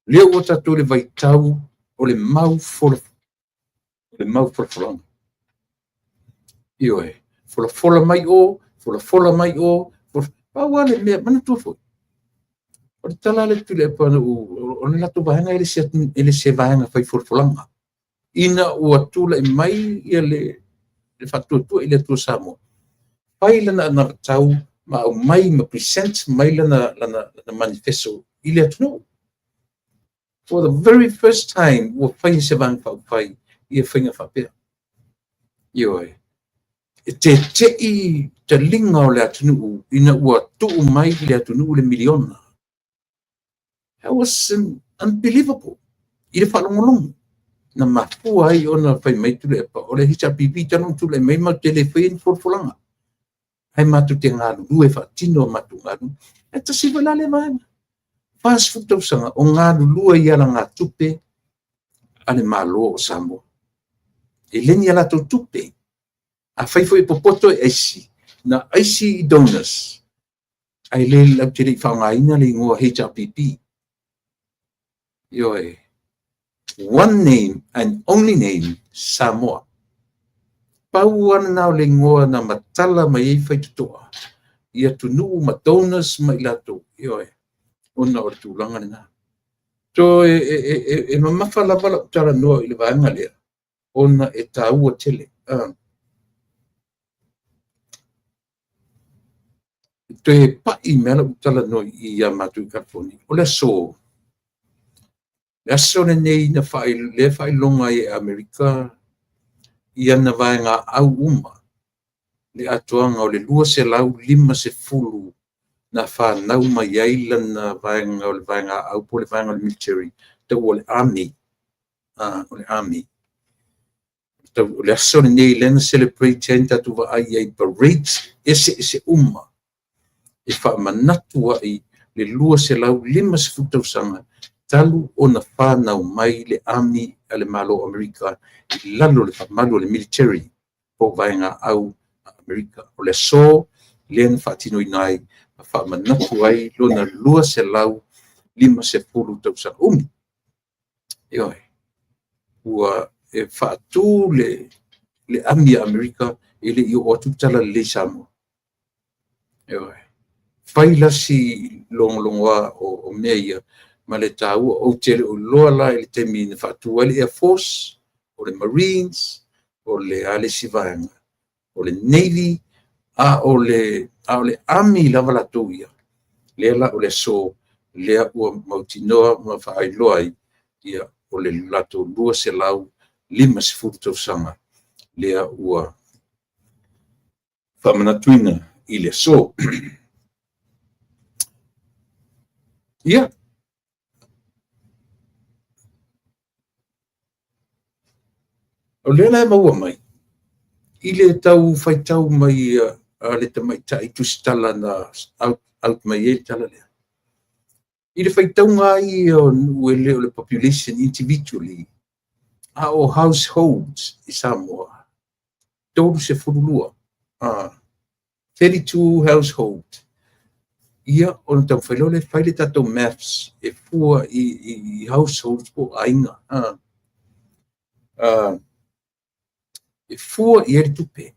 Lea ua tatou i le vaitau o le mau folafolaga. Ioe, folafola mai o, folafola mai o, pau lava le mea, manatua foi, o le tala lea Tuilaepa na ou, o le latou vaega e le se vaega fai folafolaga. Ina ua tulai mai ia le Faatuatua i le Atua Samoa, fai lana anavatau ma aumai ma present mai lana manifesto i le atunuu. For the very first time ua fai se Vaega Faaupufai ia faiga faapea. Ioe. E tete'i taliga o le atunuu ina ua tuu mai i le atunuu le miliona. That was unbelievable i le faalogologo na mafua ai ona fai mai Tuilaepa, o le HRPP talu ona tulai mai matou te le faia ni folafolaga, ae matou te galulue e faatino a matou galuega. E tasi foi la lea vaega. 40 tausaga o galulue i alagatupe a le Malo o Samoa. E le ni a latou tupe. Afai foi e popoto e aisi, na aisi i donors, ae le latou te le i faaaogaina le igoa HRPP. Ioe. One name and only name, Samoa. Pau lava lena o le igoa na matala mai ai faitotoa i atunuu ma donors ma i latou. Ioe. Ona o le tulaga lena. So e mamafa lava lau talanoa i le vaega lea, ona e taua tele. Toe pai mea lau talanoa ia matou i California. O le aso, le aso lenei na lea faailoga ai e Amerika i ana vaega au uma, le atoaga o le 250 na fanau mai ai lana vaega o le vaega au po o le vaega o le military, tau o le Army. O le Army. O le aso lenei lea na celebrate ai, na tatou vaai ai parades eseese uma e faamanatu ai le 250 tausaga talu ona fanau mai le Army a le Malo o Amerika i lalo o le faamalu o le military po o vaega au a Amerika. O le aso lea na faatinoina ai ma faamanatu ai lona 250 tausaga umi. Ioe. Ua e faatu le Army a Amerika e le i oo atu le tala lelei i Samoa. Ioe. Fai la si logologoa o mea ia ma le taua. Ou te le o iloa la i le taimi na faatu ai le Air Force, o le Marines, o le a le isi vaega, o le Navy, a o le Army lava latou ia. Lea la o le aso lea ua mautinoa ma faailoa ai ia o le latou 250 tausaga lea ua faamanatuina i le aso. Ia, o lea la e maua mai i le tau faitau mai a le tamaitai tusitala na out mai ai le tala lea. I le faitauga ia o nuu e le o le population individually, a o households i Samoa, 32, 32 household. Ia, ona taumafai loa lea fai le tatou maths e fua i households po o aiga. E fua i ai le tupe.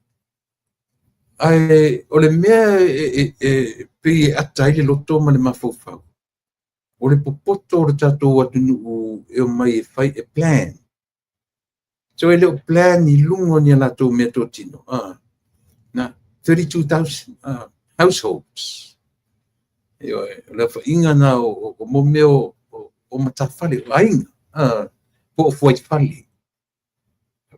Ae o le mea e pei e ata ai le loto ma le mafaufau, o le popoto o le tatou atunuu e omai e fai e plan. So e le o plan i luga o ni a latou mea totino. Na, 32,000 households. Ioe, o le aofaiga na o mea o matafale, o aiga, po o fuaifale.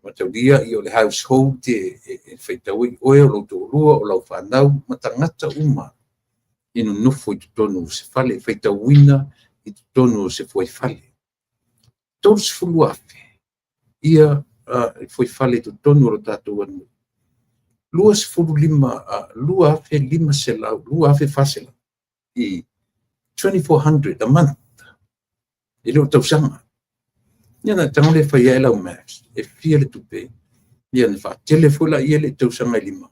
Mataulia ia o le household e faitau ai oe, o lou toalua, o lau fanau, ma tagata uma e nonofo i totonu o se fale, e faitauina i totonu o se fuaifale. 32,000 ia fuaifale i totonu o le tatou atunuu. 25, 2,500, 2,400 i 2,400 a month e le o tausaga. Ia na tago le fai ai lau maths, e fia le tupe, ia na faatele foi la ia le tausaga e 5.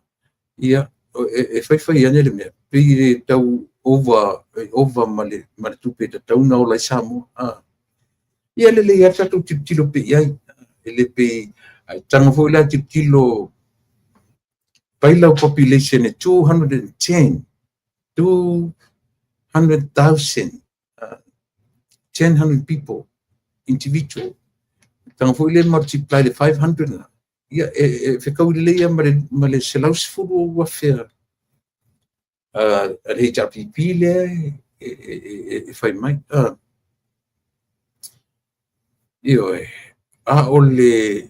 Ia, e fai ane le mea, pei le tau over, over ma le tupe tatau na ola ai Samoa. Ia lelei lava tatou tilotilo pe i ai. E le pei, ai tago foi la tilotilo, fai lau population e 210, 200,000, 1,000 people, individual. Tago foi le multiply le 500 na. Ia, e fekaui lelei ia ma le 110,000 a le HRPP lea e fai mai. Ioe, a o le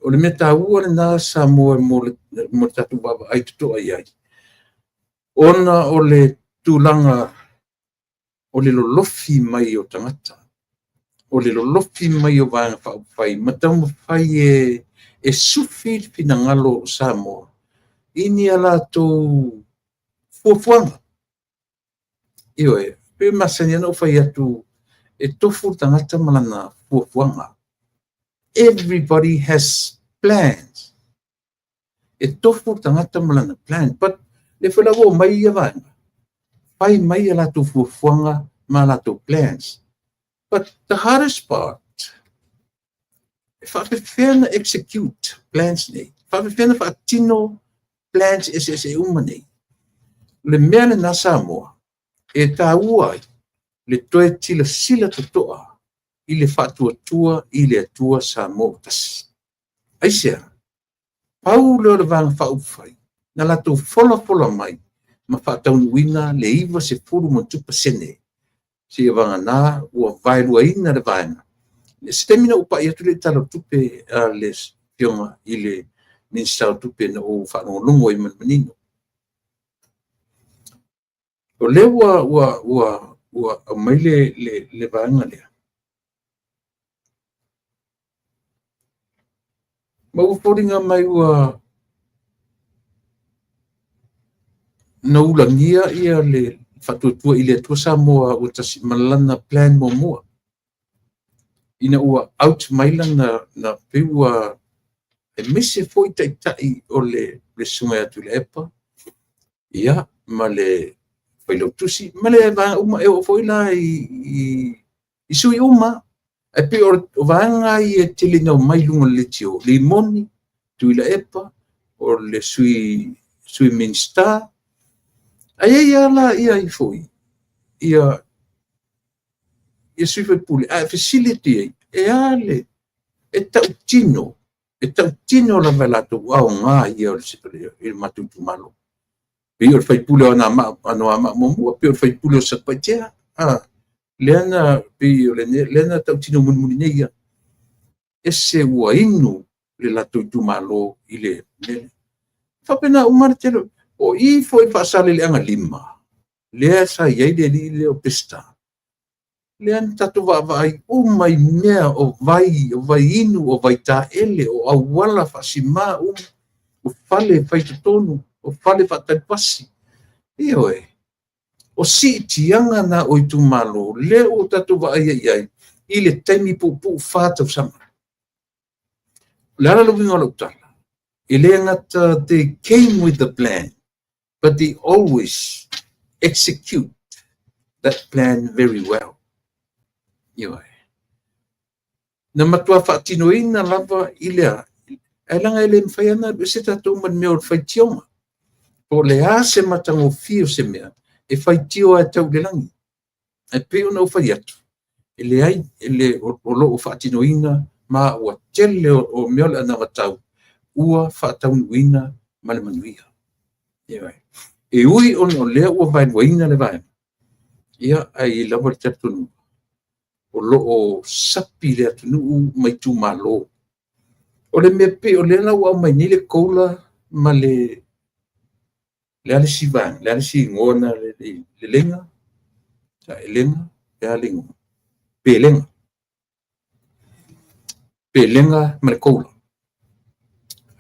O le mea taua lena Samoa mo le tatou vaavaai totoa i ai, ona o le tulaga o le lolofi mai o tagata, o le lolofi mai o Vaega Faaupufai ma taumafai e sufi le finagalo o Samoa i ni a latou fuafuaga. Ioe, pei e masani ona ou fai atu, e tofu le tagata ma lana fuafuaga. Everybody has plans. E tofu le tagata ma lana plan. But lea foi la ua omai ia vaega, fai mai a latou fuafuaga ma latou plans. But the hardest part, e faapefea na execute plans nei? Faapefea na faatino plans eseese uma nei? O le mea lena Samoa, e taua ai le toe silasila totoa i le Faatuatua i le Atua Samoa ua Tasi. Aisea? Pau lea o le Vaega Faaupufai na latou folafola mai ma faataunuuina le 90+% seia vagana ua vaeluaina le vaega. Se taimi na ou pai atu lea i le Tala o le Tupe a le Afioga i le Minisita o Tupe na ou faalogologo ai ma le manino. O lea ua aumai le vaega lea, ma ua foliga mai ua na ulagia ia le Faatuatua i le Atua Samoa ua Tasi ma lana plan muamua. Ina ua out mai lana, na pei ua aemaise foi taitai o le susuga ia Tuilaepa, ia, ma le Failautusi, ma le vaega uma, e oo foi la i sui uma. Ae pei o vaega ia e tele ina omai i luga o le leitio, le Rimoni, Tuilaepa, o le Sui Minisita. Ae i ai lava la ia foi, ia sui usufono, ae fesili atu i ai, e a le, e tautino, e tautino lava e latou aoga ia o le matou itumalo. Pei o le sui usufono o Anoamaa 1, pei o le sui usufono o Satupaitea. Lea na pei o lea na tautino mulimuli nei ia. Ese ua inu le latou itumalo i le mea lea. E faapena uma le tele. O i foi i Faasaleleaga 5, lea sa i ai le alii lea o Peseta, lea na tatou vaavaai uma i mea o vai, o vai inu, o vai taele, o auala faasima uma, o fale fai totonu, o fale faatali pasi. Ioe, o siitiaga na o itumalo, lea ua tatou vaai i ai i le taimi puupuu 4 tausaga. O le a le uiga o lau tala? E le gata they came with the plan, but they always execute that plan very well. Ioe. Na matua faatinoina lava i lea, ae leaga e le mafai ona alu ese tatou ma le mea o le faitioga. Po o le a se matagofie o se mea, e faitio lava e tau i le lagi. Ae pei ona ou fai atu, e leai, o lo o faatinoina ma ua tele o mea o le anavatau ua faataunuuina ma le manuia. E ui ona o lea ua vaeluaina le vaega, ia, ae i ai lava le talitonuga o lo o sapi le atunuu ma itumalo. O le mea pei o lea la ua aumai nei le COLA ma le a le isi vaega, le a le isi igoa lena, le lega, saelega, le a le igoa, pelega, pelega ma le COLA.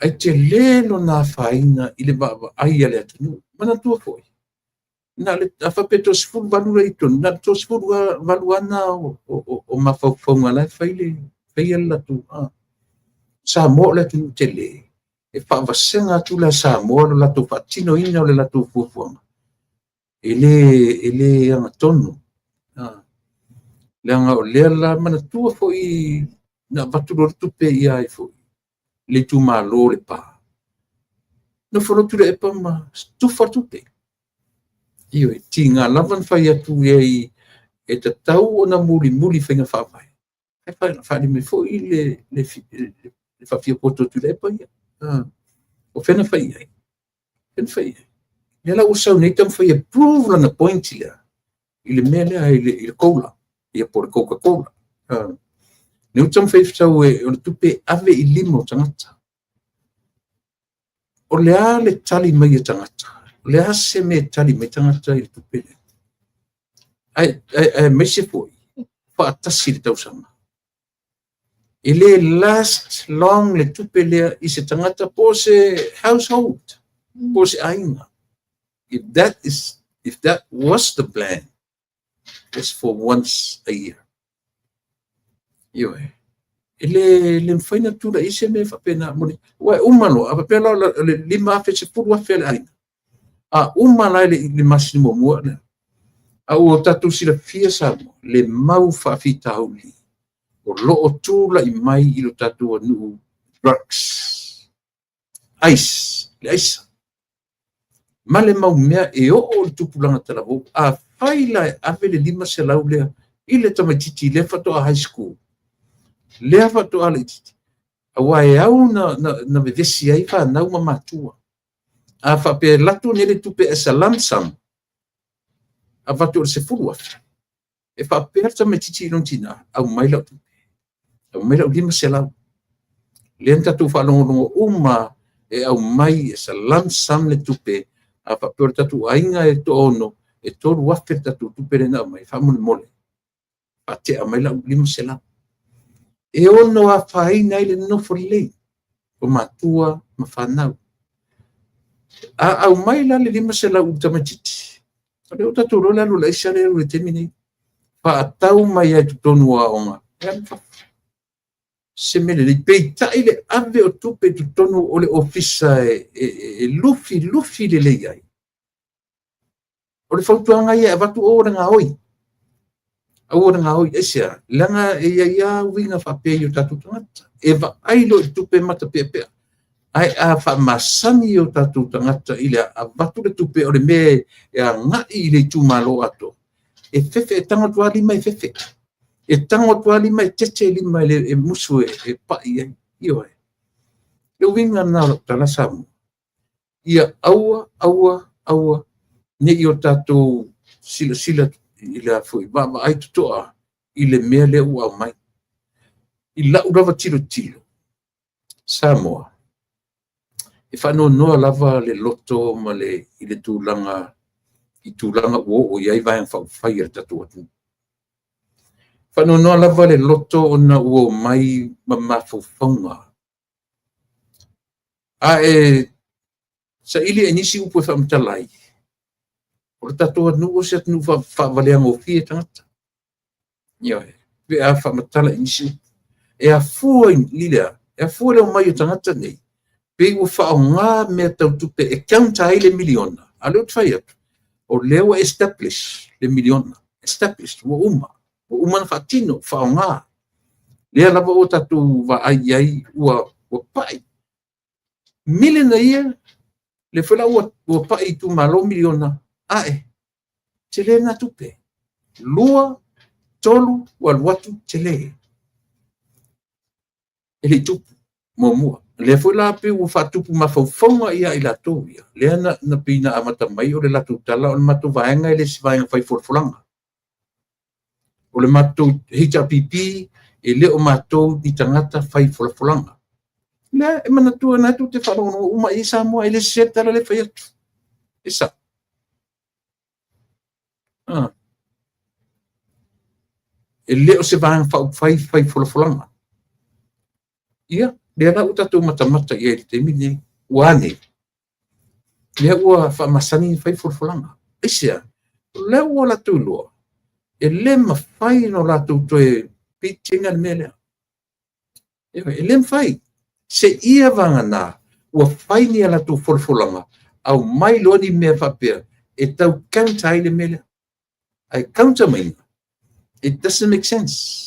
Ae tele lona afaina i le vaavaai a le atunuu. Manatua foi, na o le, a faapea e 38 la i totonu, na o le 38 lava na o mafaufauga la e fai le faia le latou. Samoa o le atunuu tele, e faavasega atu la e Samoa le latou faatinoina o le latou fuafuaga, e le agatonu. Leaga o lea la, manatua foi na avatu loa le tupe ia ai foi, le itumalo o Lepa. Nofo loa Tuilaepa ma tufa le tupe. Ioe, tiga lava na fai atu i ai e tatau ona mulimuli faiga faavae, ae faaali mai foi le faafiapoto o Tuilaepa ia. O fea na fai i ai? O fea na fai i ai? Lea la ua sau nei taumafai e prove lana point lea i le mea lea i le COLA, ia po o le Coca-Cola. Lea ua taumafai e sau o le tupe e ave i lima o tagata. O le a le tali mai a tagata? O le a se mea e tali mai tagata i le tupe lea? Aemaise foi, faatasi le tausaga. E le last long le tupe lea i se tagata po o se household, po o se aiga. If that was the plan, it's for once a year. Ioe. E le mafai ona tulai se mea faapena. Ua e uma loa, a faapea la o le 5,000, 10,000 a le aiga. A uma la i le masina muamua, a ua tatou silafia Samoa, le mau faafitauli o lo o tulai mai i lo tatou atunuu, drugs, ice, le aisa, ma le mau mea e oo i le tupulaga talavou. Afai la e ave le 500 lea i le tamaitiiti lea faatoa high school, lea faatoa laitiiti, aua e au na vevesi ai fanau ma matua. A faapea e lato nei le tupe as a lump sum, avatu o le 10,000, e faapea le tamaitiiti i lona tina, aumai lau tupe, aumai lau 500. Lea na tatou faalogologo uma e aumai as a lump sum le tupe, a faapea o le tatou aiga e toaono, e 3,000 le tatou tupe lea na aumai, faamolemole, faatea mai lau 500. E ono afaina ai le nofo lelei o matua ma fanau. A aumai la le 500 i le tamaitiiti, o lea ua tatou iloa le alu o le aisa lea e alu i le taimi nei. Faatau mai ai i totonu o aoga, e alu i fafo. Se mea lelei, peitai le ave o tupe i totonu o le ofisa e lufi lufi lelei ai. O le fautuaga ia e avatu, aua le gaoi. Aua le gaoi, aisea? Leaga e i ai lava uiga faapea i o tatou tagata. E vaai loa i le tupe matapeapea. Ae a faamasani o tatou tagata i le avatu le tupe o le mea e agai i le itumalo atoa, e fefe, e tago atu lava lima e fefe. E tago atu lava lima e tete lima e musu e pai ai. Ioe. Le uiga lena o lau tala Samoa. Ia aua, aua, aua ne i o tatou silasila i le foi vaavaai totoa i le mea lea ua aumai. I lau lava tilotilo, Samoa, e faanoanoa lava le loto ma le, i le tulaga i tulaga ua oo i ai Vaega Faaupufai a le tatou atunuu. Faanoanoa lava le loto ona ua omai ma mafaufauga. A e saili e nisi upu e faamatala ai, o le tatou atunuu o se atunuu faavaleagofie tagata. Ioe, pe a faamatala i nisi upu. E afua i le a? E afua le omai o tagata nei, pei ua faaaoga mea tau tupe e counter ai le miliona. A o lea ou te fai atu, o lea ua establish le miliona. Established, ua uma. Ua uma na faatino, faaaoga. Lea lava ua tatou vaai i ai ua pai. Miliona ia, lea foi la ua pai i itumalo miliona, ae tele na tupe. 2, 3, ua alu atu tele. E le i tupu, muamua. Lea foi la pei ua faatupu mafaufauga ia i latou ia. Lea na pei na amata mai o le latou tala o le matou vaega e le se vaega fai folafolaga. O le matou HRPP e le o matou ni tagata fai folafolaga. Lea e manatua na tou te faalogologo uma i Samoa e le sese le tala lea fai atu. E sao. E le o se vaega faaupufai fai folafolaga. Ia, lea la ua tatou matamata i ai i le taimi lenei. Ua ane? Lea ua faamasani ona fai folafolaga. Aisea? O lea ua latou iloa, e le mafai ona latou toe pitiga le mea lea. E le mafai. Seia vagana ua fai ni a latou folafolaga, aumai loa ni mea faapea e tau counter ai le mea lea. Ae counter mai, it doesn't make sense.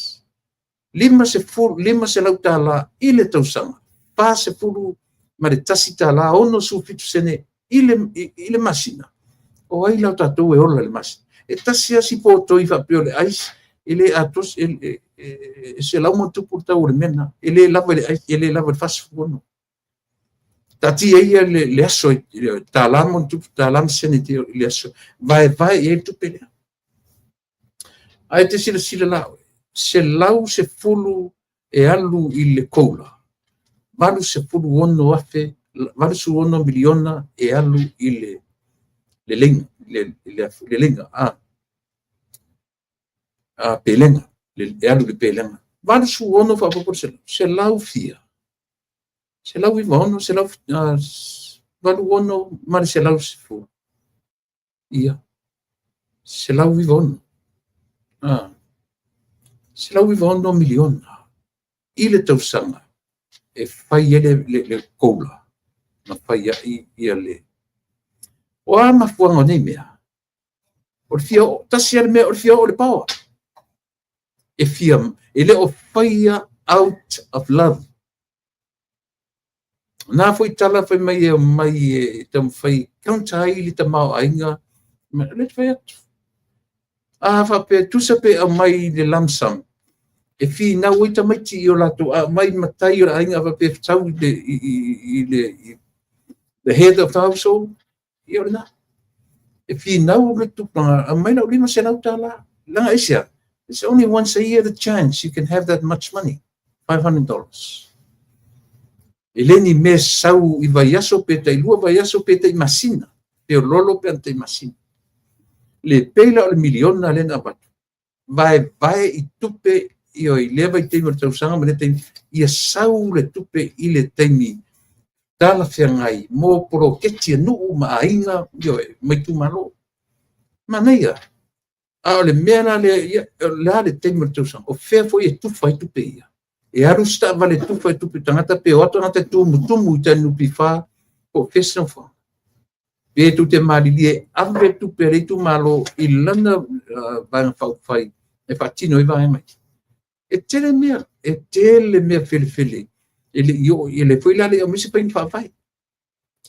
$500 i le tausaga, $41.67 i le masina. O ai la tatou e ola i le masina? E tasi lava si potoi faapea o le ice, e le atoa, e 100+ le tau o le mea lena. E le lava i le ice, e le lava i le 46. Taatia ia le aso, tala ma tupu, tala ma sene i le aso, vaevae i ai le tupe lea. Ae te silasila la oe, 110 e alu i le COLA, 86,000, 86 miliona e alu i le leiga, le leiga, pelega, e alu i le pelega. 86 faaopoopo i le 100, 100 fia, 196, 186 ma le 110, ia, 196. 196 miliona i le tausaga e fai ai le COLA ma fai ai ia le... O a mafuaaga o nei mea? O le fia oo, tasi lava le mea, o le fia oo i le power. E fia, e le o faia out of love. O na foi tala fai mai e omai e taumafai e counter ai le tamaoaiga, o lea e fai atu. A faapea, tusa pe aumai i le lump sum, e finau ai tamaiti i o latou, a aumai matai o le aiga faapea e sau i le the head of the household, ia o lena. E finau le tupulaga, aumai lau $500. Leaga aisea? It's only once a year the chance you can have that much money, $500. E le ni mea sau i vaiaso pe tai 2 vaiaso pe tai masina, pe o lolo pe ana tai masina. Le pei la o le miliona lea na avatu, vaevae i tupe i lea vaitaimi o le tausaga ma lea taimi, ia sau le tupe i le taimi talafeagai mo poloketi a nuu ma aiga, ioe, ma itumalo. Manaia. A o le mea la lea, ia, o le a le taimi o le tausaga, o fea foi e tufa ai tupe ia? E alu se taavale e tufa i tupe tagata, pe o atu tagata e tumutumu i tai NPF, po o fea se nofoaga. Pe tou te malilie ave tupe a le itumalo i lana vaega faaupufai e faatino ai vaega ia. E tele mea, e tele mea felefele, e le i oo, e le foi la le i aumai se faiga faavae.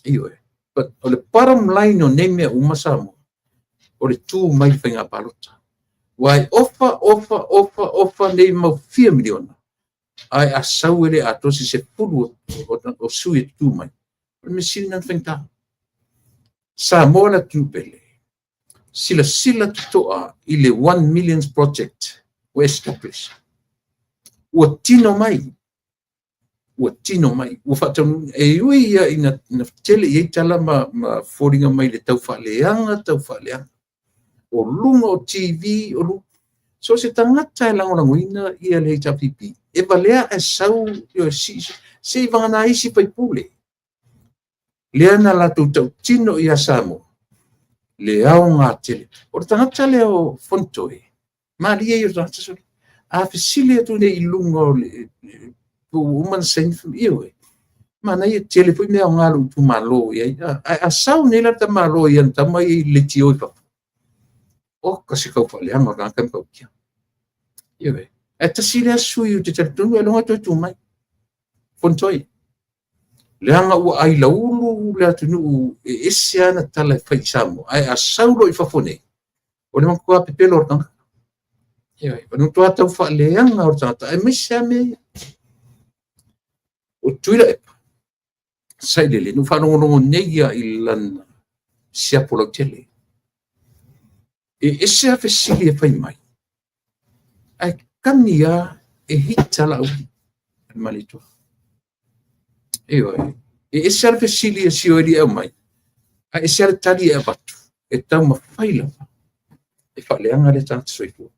Ioe. But o le bottom line o nei mea uma Samoa, o le tu mai le faiga palota. Aua e ofa, ofa, ofa, ofa nei mau fia miliona, ae a sau e le atoa se 10 o sui e tutu mai, o le mea sili lena ona faigata. Samoa le atunuu pele, silasila totoa i le 1 million project ua establish. Ua tino mai, ua tino mai, ua faataunuu. E ui ia ina tele i ai tala ma foliga mai le tau faaleaga, tau faaleaga. O luga o TV, o luga. So se tagata e lagolagoina ia le HRPP, e valea ae sau se i vagana isi faipule. Lea na latou tautino ia Samoa, le aoga tele. O le tagata lea o Fontoe, malie ia o le tagata sole. A fesili atu nei i luga o le ua uma na saini, ioe, manaia tele foi mea aoga lou itumalo i ai. Ae a sau nei la le tamaloa ia na tama i leitio i fafo, o ka se kau faaleaga o le tagata matautia. Ioe. Ae tasi lea sui ou te talitonu e loga toe tu mai. Fontoe. Leaga ua ailaulu le atunuu e ese ana tala e fai i Samoa. Ae a sau loa i fafo nei, o le matua pepelo o le tagata. Ioe. O le matua tau faaleaga o le tagata, aemaise lava mea ia. O Tuilaepa, sailele, na ou faalogologo nei ia i lana siapo lautele. E ese a fesili e fai mai, ae kani lava e hita Laauli le Malietoa. Ioe. E ese lava le fesili a Sioeli e aumai, ae ese lava le tali e avatu, e taumafai lava e faaleaga lea tagata soifua.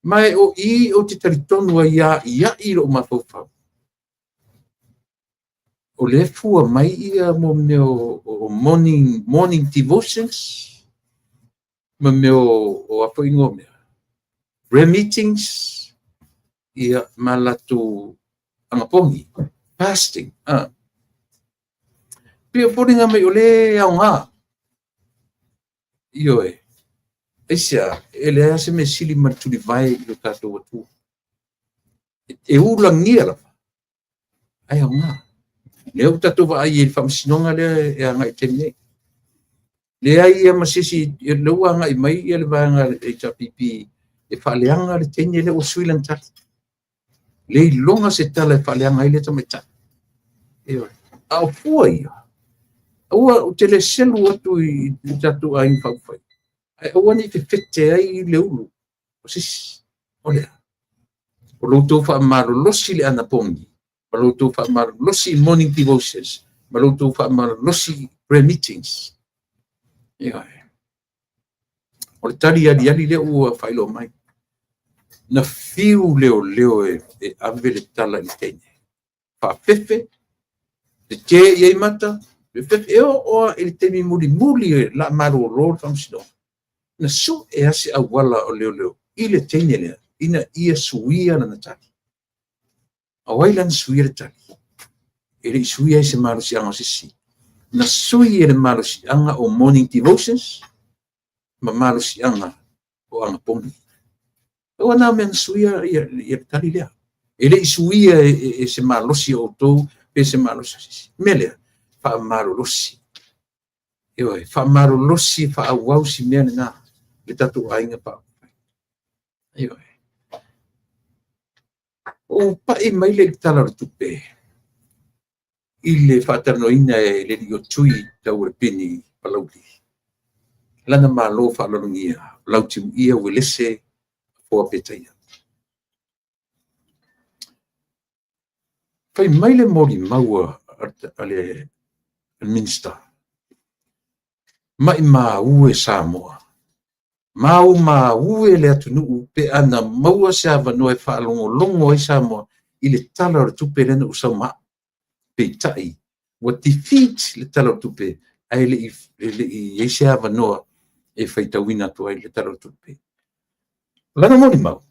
Ma e o i ou te talitonu ai ia i lou mafaufau, o lea fua mai ia mo mea o morning devotions, ma mea o a foi ingoa mea, prayer meetings, ia ma latou agapogi, fasting. Pei o foliga mai o le aoga. Ioe. Aisea, e leai se mea sili ma le tulivae i lo tatou Atua. E ulagia lava, ae aoga. Lea ua tatou vaai i le faamasinoga lea e agai i le taimi nei. Leai ia ma se isi, lea ua agai mai ia le vaega HRPP e faaleaga le teine lea ua sui lana tali. Le iloga se tala e faaleaga ai lea tamaitai. Ioe. A o fua ia, aua ou te le selu atu i le tatou aiga faaupufai, ae aua ne i fefete ai le ulu o se isi. O lea. O lo outou faamalolosi i le anapogi, ma lo outou faamalolosi i morning devotions, ma lo outou faamalolosi i prayer meetings. Ioe. O le tali aliali lea ua faailoa mai. Na fiu leoleo e ave le tala i le teine. Faafefe, tetē i ai mata, fefefe, e oo lava i le taimi mulimuli o le a malolo le faamasinoga, na sue lava se auala o leoleo i le teine lea ina ia suia lana tali. O ai la na suia le tali? E le i suia ai se malosiaga o se isi. Na sui e le malosiaga o morning devotions ma malosiaga o anapogi. Ua na mea na suia ia le tali lea. E le i suia e se malosi o outou pe se malosi o se isi. Mea lea, faamalolosi. Ioe, faamalolosi, faaauau si mea lena, le tatou aiga faaupufai. Ioe. Ua pai mai le Tala o le Tupe i le faatalanoaina e le alii o Tui Taualepini Palauli, lana malo faaaloalogia, Lautimuia Uelese Afoa Petaia. Fai mai le molimau a le Minisita, maimau e Samoa, maumau e le atunuu pe a na maua se avanoa e faalogologo ai Samoa i le Tala o le Tupe lea na ou sau ma au. Peitai, ua defeat le Tala o le Tupe, ae le i i ai se avanoa e faitauina atu ai le Tala o le Tupe. O lana molimau,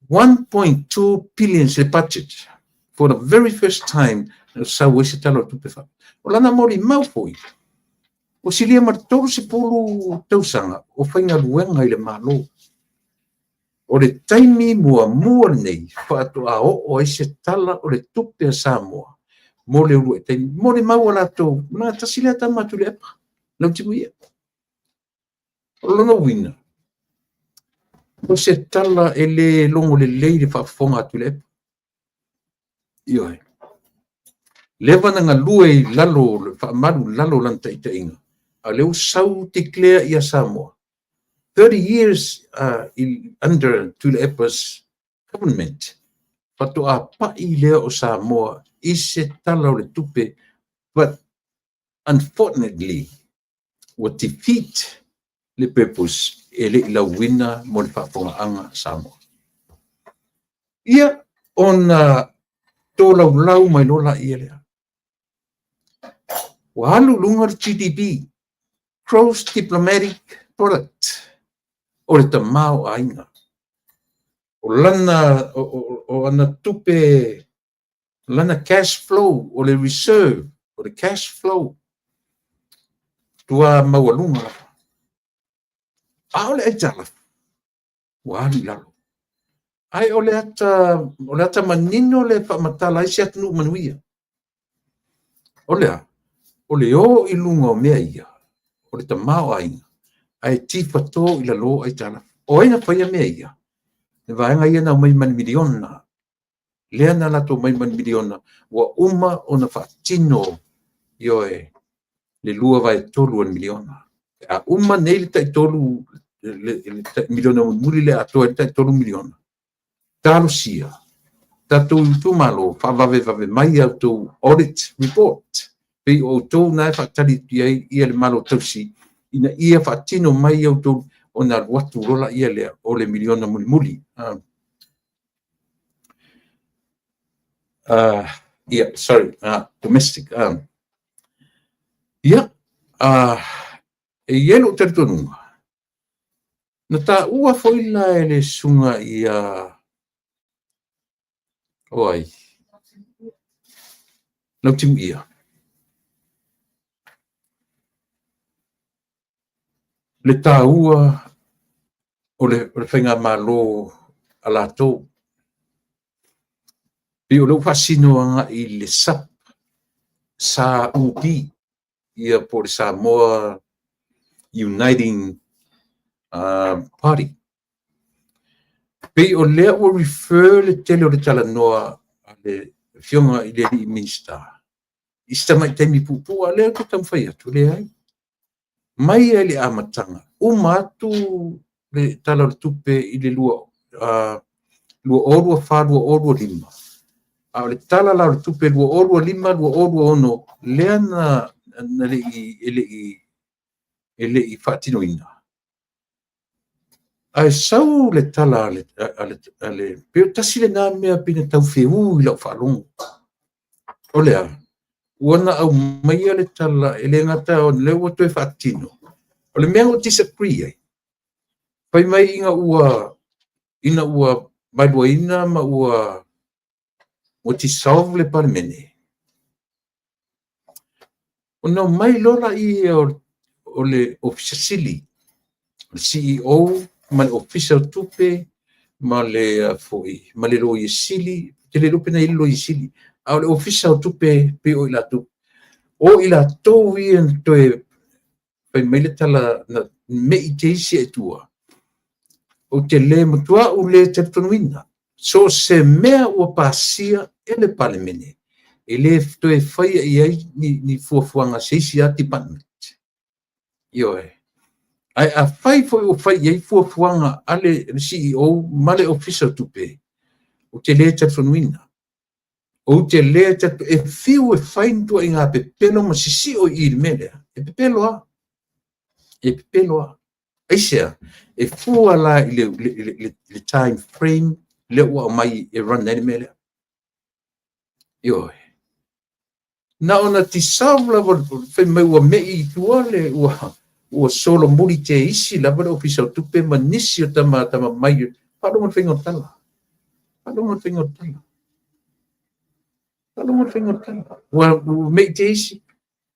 1.2 billion se budget for the very first time na sau ai se Tala o le Tupe faa. O lana molimau foi, ua silia ma le 30 tausaga o faigaluega i le Malo. O le taimi muamua lenei faatoa oo ai se Tala o le Tupe a Samoa mo le uluai taimi. Molimau a latou, na tasi lea tama a Tuilaepa, Lautimuia. O lona uiga, o se tala e le logo lelei le faafofoga a Tuilaepa. Ioe. Leva na galue i lalo o le faamalu i lalo o lana taitaiga, a o lea ua sau declare ia Samoa. 30 years under Tuilaepa's government, faatoa pai lea o Samoa i se Tala o le Tupe, but unfortunately, ua defeat le purpose, e le i lauina mo le faafofogaaga a Samoa. Ia, ona tolaulau mai loa laia lea. Ua alu i luga le GDP, Gross Diplomatic Product, o le tamaoaiga. O lana, o ana tupe, lana cash flow, o le reserve, o le cash flow, tua maualuga lava. A o le aitalafu, ua alu i lalo. Ae o le ata manino le faamatala ai se atunuu manuia. O le a? O le o i luga o mea ia, o le tamaoaiga, ae tifato i lalo aitalafu. O ai na faia mea ia? Le vaega ia na aumai ma le miliona. Lea na latou mai ma le miliona, ua uma ona faatino, ioe, le 2/3 o le miliona. A uma nei le tai-3, le miliona mulimuli lea atoa ai le tai-3 miliona, talosia, tatou itumalo, faavavevave mai a outou audit report, pei o outou na e faatali atu i ai ia le Malo tausi, ina ia faatino mai outou ona alu atu loa laia lea o le miliona mulimuli. Yeah, sorry, domestic. Yeah, e i ai lou talitonuga, na taua foi la e le susuga ia, o ai? Lautimuia. Le taua o le faigamalo a latou. Pei o lea ua faasino agai i le SUP, SAUP, ia po o le Samoa Uniting Party. Pei o lea ua refer le tele o le talanoa a le afioga i le alii Minisita i si tamai taimi puupuu, a o lea ou te taumafai atu, leai. Mai lava i le amataga, uma atu le Tala o le Tupe i le 2024, 2025. A o le Tala la o le Tupe 2025, 2026 lea na e le i faatinoina. Ae sau le tala a le pei o tasi lena mea pei na tau feū i lau faalogo. O le a? Ua na aumaia le tala e le gata o lea ua toe faatino. O le mea na ou disagree ai, fai mai ina ua vaeluaina ma ua dissolve le Palemene, ona omai loa lea o le Ofisa Sili, le CEO ma le Ofisa o Tupe ma le foi ma le Loia Sili. Ou te le iloa pe na i ai le Loia Sili, a o le Ofisa o Tupe pei o i latou. O i latou ia na toe fai mai le tala na mei te isi i tua. Ou te le matua ou le talitonuina. So o se mea ua pasia e le Palemene, e le toe faia i ai ni fuafuaga a se isi lava department. Ioe. Ae afai foi ua fai i ai fuafuaga a le CEO ma le Ofisa o Tupe, ou te le talitonuina. Ou te le e fiu e fai ni ituaiga pepelo ma sisio i i le mea lea, e pepelo lava. E pepelo lava. Aisea? E fua la i le time frame lea ua aumai e run ai le mea lea. Ioe. Na ona dissolve lava, fai mai ua mei i tua le ua solomuli te isi lava le Ofisa o Tupe ma nisi o tama tama mai. Faalogo i le faiga o tala. Faalogo i le faiga o tala. Faalogo i le faiga o tala. Ua mei te isi.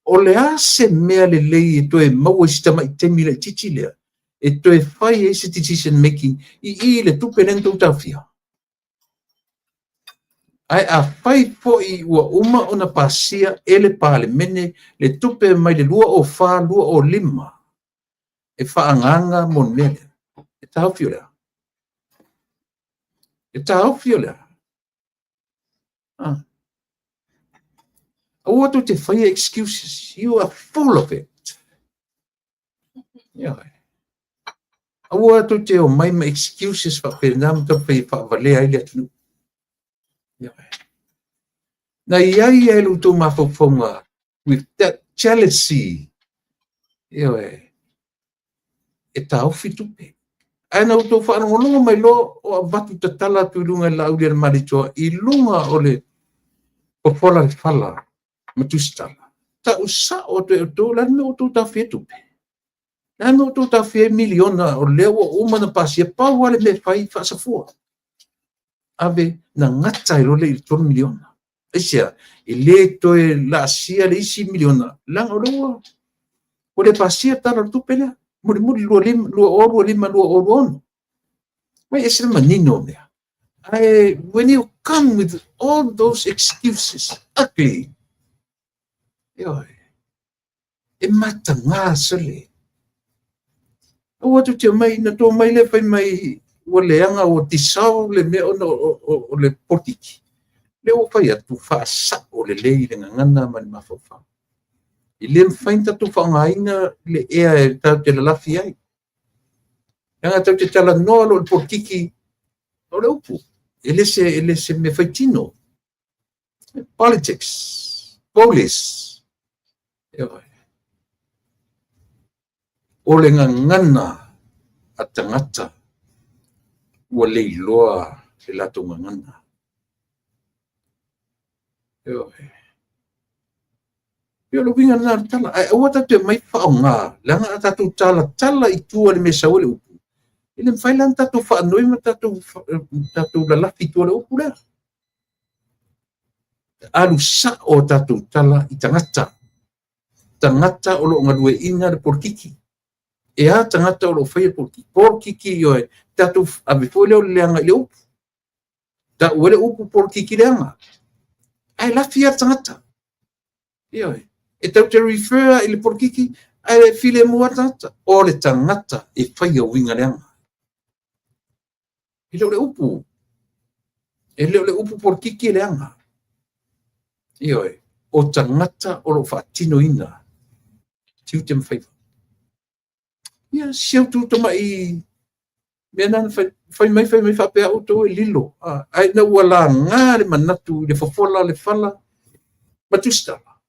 O le a se mea lelei e toe maua i si tamai taimi laitiiti lea e toe fai ai se decision making i le tupe lea na outou taofia? Ae afai foi ua uma ona pasia e le Palemene le tupe mai le 2024, 2025 e faaagaaga mo le mea lea, e taofi o le a? E taofi o le a? Ah. Aua tou te faia excuses. You are full of it. Yeah. Aua tou te omai ma excuses faapena ma taumafai e faavalea ai le atunuu. Yeah. Na i ai ai lo outou mafaufauga with that jealousy. Ioe. E taofi tupe. Ae na outou faalogologo mai loa o avatu tatala atu i luga i le Laaulialemalietoa i luga o le fofola le fala ma tusitala. Tau sao atu e outou le a le mea ua outou taofia ai tupe. Le a le mea ua outou taofia ai miliona o lea ua uma ona pasia, pau lava le mea e fai faasafua. Ave na gata ai loa le i le $3 miliona. Aisea? E le toe laasia le isi miliona, leaga o lea ua le pasia le Tala o le Tupe lea. Mulimuli 2025, 2026. Mai ese le manino o mea. Ae when you come with all those excuses, ugly, ioe, e mataga sole. Aua tou te omai, na tou omai lea fai mai ua leaga ua dissolve le mea ona o le polokiki. Lea ua fai atu faasao lelei le gagana ma le mafaufau. E le mafai ona tatou faaaogaina le ea e tatou te lalafi ai. Leaga tatou te talanoa loa i le polokiki, o le upu, e le se mea faitino. Politics, police. Ioe. O le gagana a tagata ua leiloa le latou gagana. Ioe. Pei o le uiga lena o le tala. Ae aua tatou te omai faaaoga, leaga a tatou talatala i tua i le mea e sau ai le upu, e le mafai la ona tatou faanoi ma tatou lalafi i tua i le upu lea. Alu sao a tatou tala i tagata. Tagata o lo o galueaiina le polokiki. E a tagata o lo o faia le polokiki? Polokiki, ioe, tatou ave foi lea o le leaga i le upu. Tau ai le upu polokiki leaga. Ae lafi lava le tagata. Ioe. E tatou te refer i le polokiki, ae filemu lava le tagata. O le tagata e faia uiga leaga. E le o le upu. E le o le upu polokiki e leaga. Ioe. O tagata o lo o faatinoina tiute ma faiva. Ia, si au tu tamai Mea na fai, fai mai fai mai faapea outou e lilo. Ae ina ua laga le manatu i le fofola le fala ma tusitala,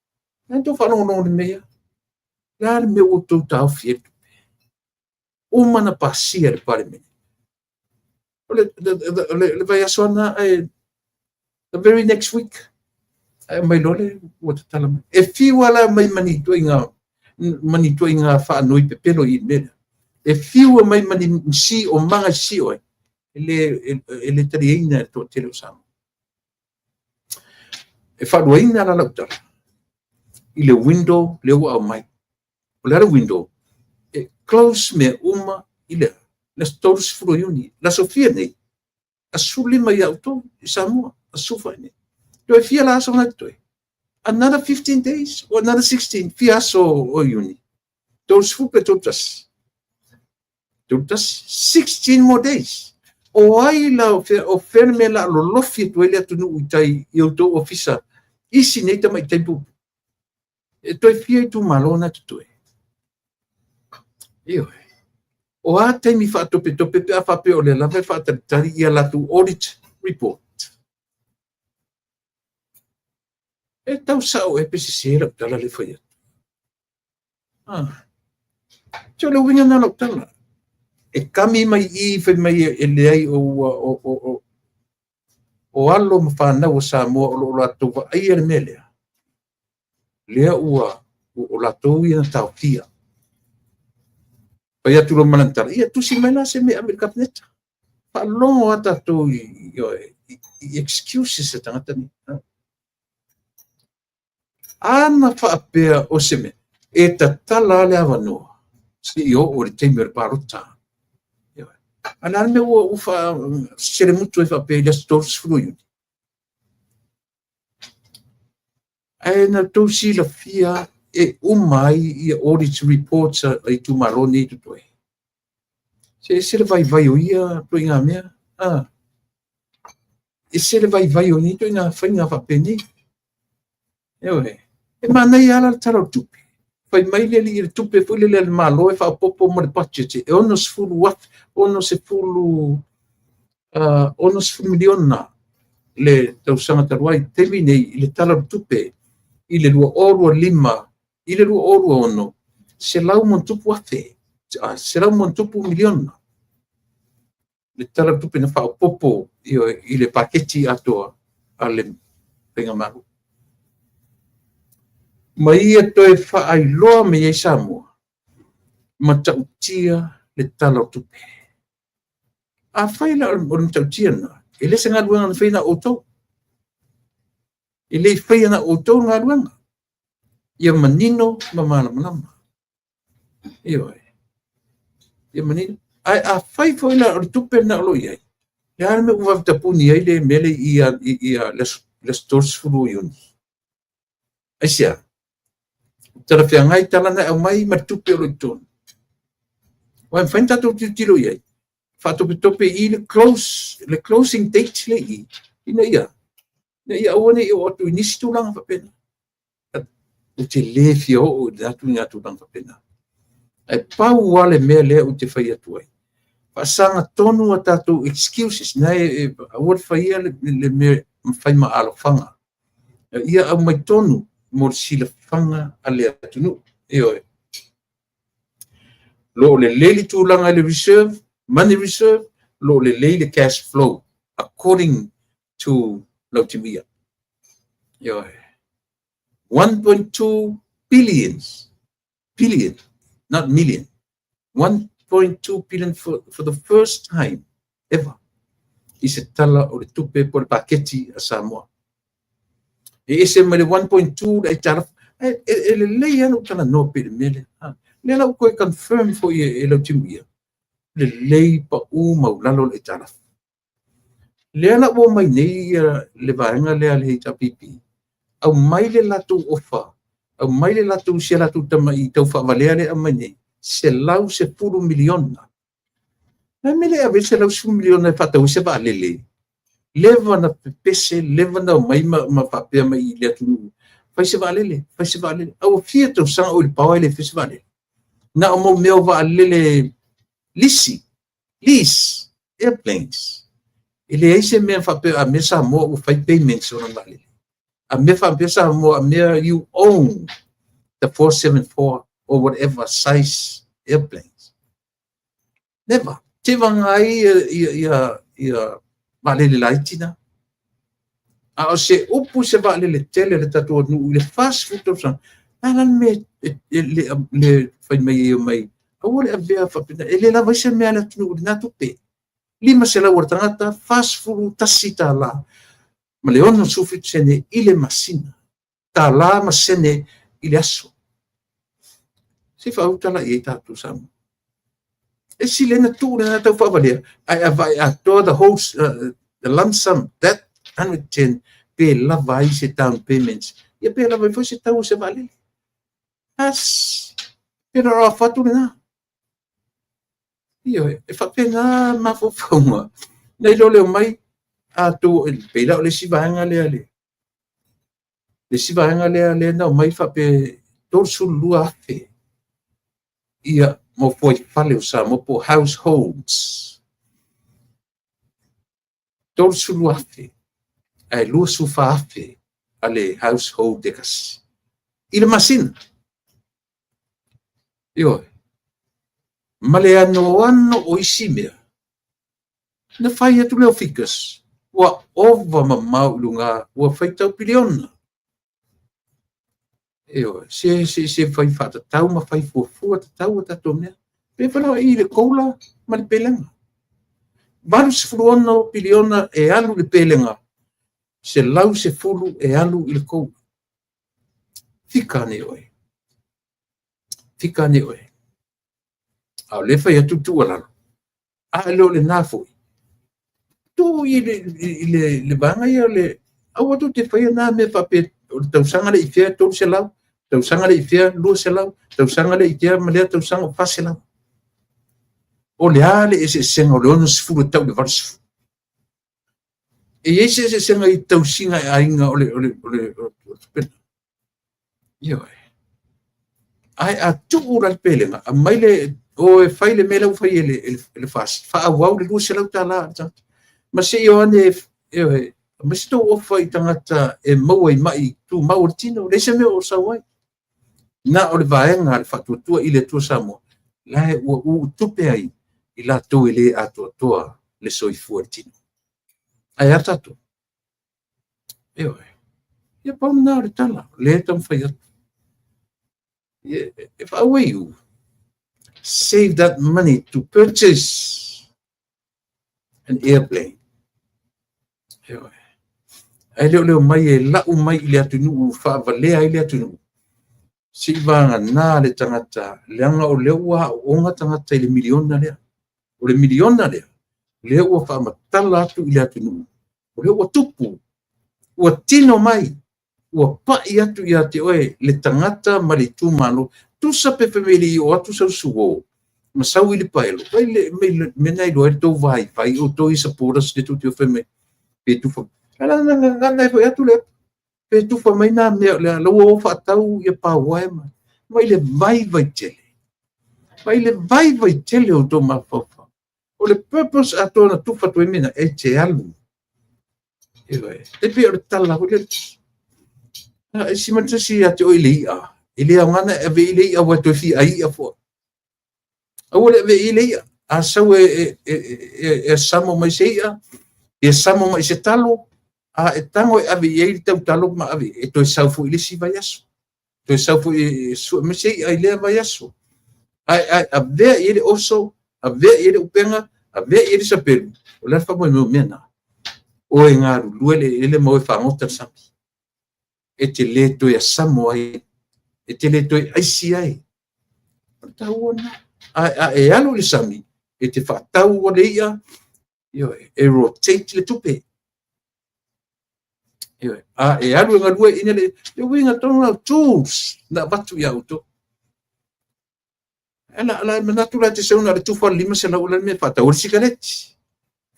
na outou faalogologo i le mea ia. Le a le mea ua outou taofi ai le tupe? Uma na pasia e le Palemene. O le vaiaso lava ae the very next week, ae aumai loa le ua tatala mai. E fiu lava la mai ma ni ituaiga faanoi pepelo i le mea lea. E fiu mai ma ni siomaga e sio ai, e le taliaina e le toatele o Samoa. E faaluaina la lau tala i le window lea ua aumai. O le a le window? E close mea uma i le aso 30 o Iuni. Le aso fia nei? Aso 15 ia outou i Samoa, aso 14 nei. Toe fia la aso na totoe? Another 15 days or another 16, fia aso o Iuni? 30 pe 31? 31, 16 more days. O ai la o fea le mea la lolofi atu ai le atunuu i tai i outou ofisa isi nei tamaitai pupu? E toe fia itumalo na totoe? Ioe. O a taimi faatopetope pe a faapea o lea lava e faatalitali ia latou audit report? E tau sao ea pe sese lau tala lea e fai atu? Se o le uiga lena o lau tala. E kami mai i fai mai e leai o ua o alo ma fanau o Samoa o lo o latou vaaia le mea lea. Lea ua o latou ia na taofia. Fai atu loa ma lana tala, ia tusi mai la se mea e ave i le Kapeneta. Faalogo lava tatou i excuses a tagata nei. A na faapea o se mea, e tatala le avanoa seia oo i le taimi o le palota. A o le a le mea ua faaselemutu ai faapea i le aso 30 o Iuni? Ae na outou silafia e uma ai ia audit reports a itumalo nei totoe. Se ese le vaivai o ia ituaiga mea. Ese le vaivai o nei ituaiga faiga faapenei. Ioe. E manaia lava le Tala o le Tupe. Fai mai le alii le tupe foi lele a le Malo e faaopoopo mo le budget e 60,000, 60 miliona le tausaga talu ai. Taimi nei i le Tala o le Tupe i le 2025 i le 2026, 100 plus afe, 100+ miliona le Tala o le Tupe na faaopoopo i le paketi atoa a le faigamalo. Ma ia toe faailoa mai ai Samoa, matautia le Tala o Tupe. Afai la o le matautia lena, e le se galuega na faia na outou. E le i faia na outou le galuega. Ia manino ma malamalama. Ioe. Ia manino. Ae afai foi la o le tupe lena o lo o i ai, le a le mea ua vave tapuni ai le mea le i le aso 30 o Iuni? Aisea? Talafeagai tala na aumai ma le tupe o lo o i totonu. Ua e mafai ona tatou tilotilo i ai. Faatopetope i le close, le closing date le i, ina ia aua ne i oo atu i nisi tulaga faapena. Ou te le fia oo i le atu i ngā tulaga faapena. Ae pau lava le mea lea ou te fai atu ai. Faasaga tonu a tatou excuses na e aua le faia le mea fai ma alofaga. Ia aumai tonu mo le silafaga a le atunuu. Ioe. Lo o lelei le tulaga i le reserve, money reserve, lo o lelei le cash flow according to Lautimuia. Ioe. 1.2 billions, billion, not million, 1.2 billion for the first time ever i se Tala o le Tupe po le paketi a Samoa. E ese mai le 1.2 le aitalafu. E lelei lava lou talanoa pei le mea lea. Lea la ua toe confirm foi e Lautimuia, lelei pau maulalo le aitalafu. Lea la ua omai nei le vaega lea a le HRPP, aumai le latou offer, aumai le latou si a latou tamai tau faavalea lea aumai nei, $110 miliona. Na mea le ave $110 miliona e faatau ai se vaalele? Leva na pepese, leva na omai ma faapea mai i le atunuu, fai se vaalele, fai se vaalele. A ua fia tausaga o i le power e le fai se vaalele. Na o mau mea o vaalele lisi. Lease airplanes. E leai se mea faapea a mea Samoa ua fai payments o lana vaalele. A mea faapea Samoa, a mea you own the 474 or whatever size airplanes. Never. Te vanga ai ia vaalele laiti na. A o se upu se vaalele tele le tatou atunuu i le 40 tausaga, a la le mea le fai mai ai mai, aua le avea faapena, e le lava ai se mea a le atunuu i lena tupe. 500 o le tagata, $41 ma le 67 sene i le masina. Tala ma sene i le aso. Se faauta la i ai tatou Samoa. E sili na tuu le tau faavalea, ae avae atoa the whole, the lump sum, that 110, pe lava ai se down payments. Ia pe lava ai foi se tau o se vaalele. As, better off atu lena. Ioe, e faapena mafaufauga. Nei lo leo mai, a tu, pe la o le isi vaega lea le isi vaega lea lea na mai faapea 32,000 ia mo fuaifale o Samoa po households. 32,000 ae 24,000 a le household e kasi. I le masina. Ioe. Ma le anoano o isi mea. Na fai atu leo figures. Ua ova mamao i luga, ua faitau piliona. Ioe, se fai faatatau ma fai fuafua tatau o tatou mea. Pe whanau i le koula ma le pelega. 86 piliona e alu le pelega, 110 e alu i le koula. Fika ane oe. Fika ane oe. A o le fai atu tuualalo. A e le o le nā foi. Tu i le vaega ia le aua tou te faia nā mea faapea o le tausaga le i fea 300, tausaga le i fea 200, tausaga le i fea ma lea tausaga 400. O le a le eseesega o le 60 e tau i le 80. E i ai se eseesega i tausiga e aiga o le tupe. Ioe. Ae a tuu la le pelega, aumai le o e fai le mea lea ua fai e le FAST, faaauau le $200 a le tagata. Ma se i o ane, ioe, ma se tou ofa i tagata e maua i mai tumau o le tino, leai se mea o sau ai. Na o le vaega a le Faatuatua i le Atua Samoa, la e ua uutupe ai i latou e le atoatoa le soifua i le tino. Ae a tatou? Ioe. Ia pau lena o le tala, lea e taumafai atu. If I were you, save that money to purchase an airplane. Ioe. Ae le o leo mai e lau mai i le atunuu, faavalea ai le atunuu. Se i vagana le tagata, leaga o lea ua aooga tagata i le miliona lea. O le miliona lea, lea ua faamatala atu i le atunuu. O lea ua tupu, ua tino mai, ua pai atu ia te oe le tagata ma le itumalo. Tusa pe famili o atu sau suo, ma sau i le paelo. Vai le mea iloa ai le tou vaivai o tou i supporters le tou te fai mai. Pe tufa. Ala na na foi atu le pe tufa mai nā mea le la ua faatau ia pauae ma. Mai le vaivai tele. Mai le vaivai tele o tou mafaufau. O le purpose atoa na tufa tu mena e te alu. Ioe. E pe o le tala ho le. E si mata si a te o i le ia. E le aoga e ave i le ia ua toe fia ai ia fua. Aua le ave i le ia. A sau e samo mai se ia, e samo mai se talo, a e tango e ave i ai le tautalo ma ave, e toe sau foi i le isi vaiaso. Toe sau foi e sue mai se ia i lea vaiaso. Ae avea i ai le oso, avea i ai le upega, avea i ai le sapelu, o le a le faamoemoe o mea na. O e galulue le eleele ma o e fagota le sami. E te le toe asamo ai, e te le toe aisi ai. O le taua lena. Ae a e alu i le sami, e te faatau le ia, ioe, e rotate le tupe. Ioe, a e alu e galue ina le uiga tonu lau tools na avatu ia outou. Ala ala manatu la te sau na le tufa le 500 le mea faatau ai le sikareti,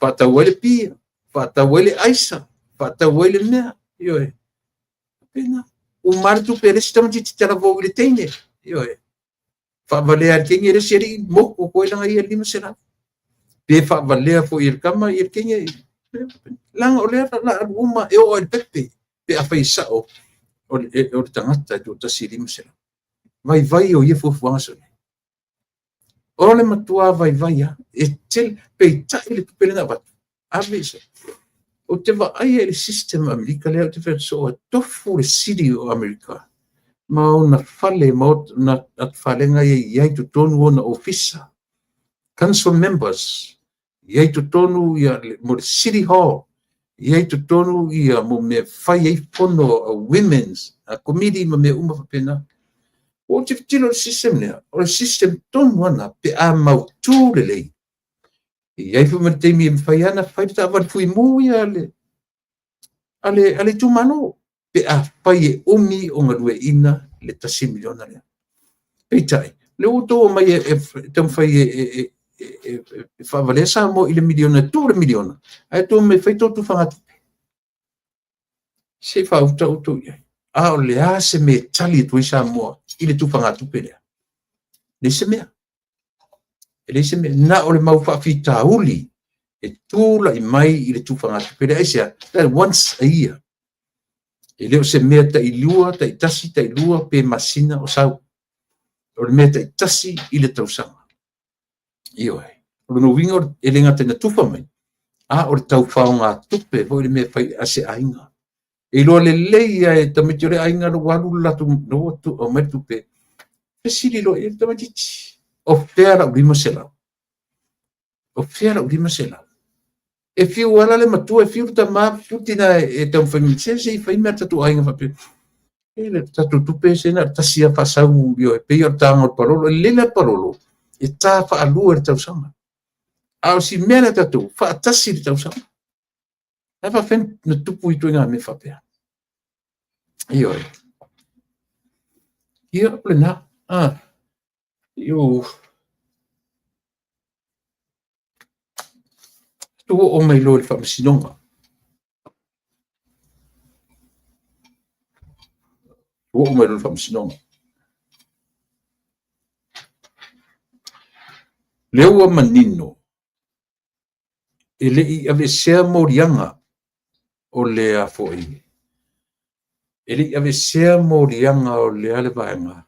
faatau ai le pia, faatau ai le aisa, faatau ai le mea. Ioe. Pena. Uma le tupe le isi tamaitiiti talavou i le teine. Ioe. Faavalea le teine le isi alii moko koe langa ia 500. Pe faavalea foi e le tama ia le teine, leaga o lea o le a alu uma e oo lava i le pepe pe afai e sao o le tagata e toatasi e 500. Vaivai o ia fuafuaga sole. O le matua vaivai lava. E tele, peitai le tupe lea na avatu, ave i Ou te vaaia i le system a Amerika lea ou te fai atu soo, e tofu le sili o Amerika ma ona fale ma ona atufalega ia e i ai i totonu o ona ofisa, council members, i ai i totonu ia mo le city hall, i ai i totonu ia mo mea e fai ai fono a women's a committee ma mea uma faapena. Ua ou tilotilo i le system lea, o le system tonu lava lena pe a mautu lelei. E i ai foi ma le taimi e mafai lava ona fai le taavale fuimu ia a le itumalo pe afai e umi o galueaiina le $1 miliona lea. Peitai, o lea ua outou omai e taumafai e faavalea Samoa i le miliona, e tuu le miliona, ae outou omai e fai a outou tufagatupe. Se i faauta outou i ai. A o le a se mea e tali atu ai Samoa i le tufagatupe lea? E leai se mea. E leai se mea. Na o le mau faafitauli e tulai mai i le tufagatupe lea. Aisea? That once a year. E le o se mea tailua, taitasi, tailua pe masina o sau. O le mea taitasi i le tausaga. Ioe. O lona uiga e le gata ina tufa mai, a o le tau faogatupe foi le mea e fai a se aiga. E iloa lelei lava e tamaiti o le aiga ua alu le latou, ua aumai le tupe, fesili loa i ai le tamaitiiti, o fea lau 500? O fea lau 500? E fiu lava la le matua, e fiu le tama, fiu le tina e taumafai mai, se se i fai mea a le tatou aiga faapea. E le tatou tupe se na o le tasi lava faasau, ioe, pei o le taga o le palolo. E lelei la le palolo, e ta faalua i le tausaga. A o si mea lea tatou, faatasi i le tausaga. E faapefea ona tupu ituaiga mea faapea? Ioe. Ia, o lena. Ah, io. Tatou oo mai loa i le faamasinoga. Ua oo mai loa i le faamasinoga. Lea ua manino e le i aveesea moliaga o le a foi, e le i aveesea moliaga o le a le vaega,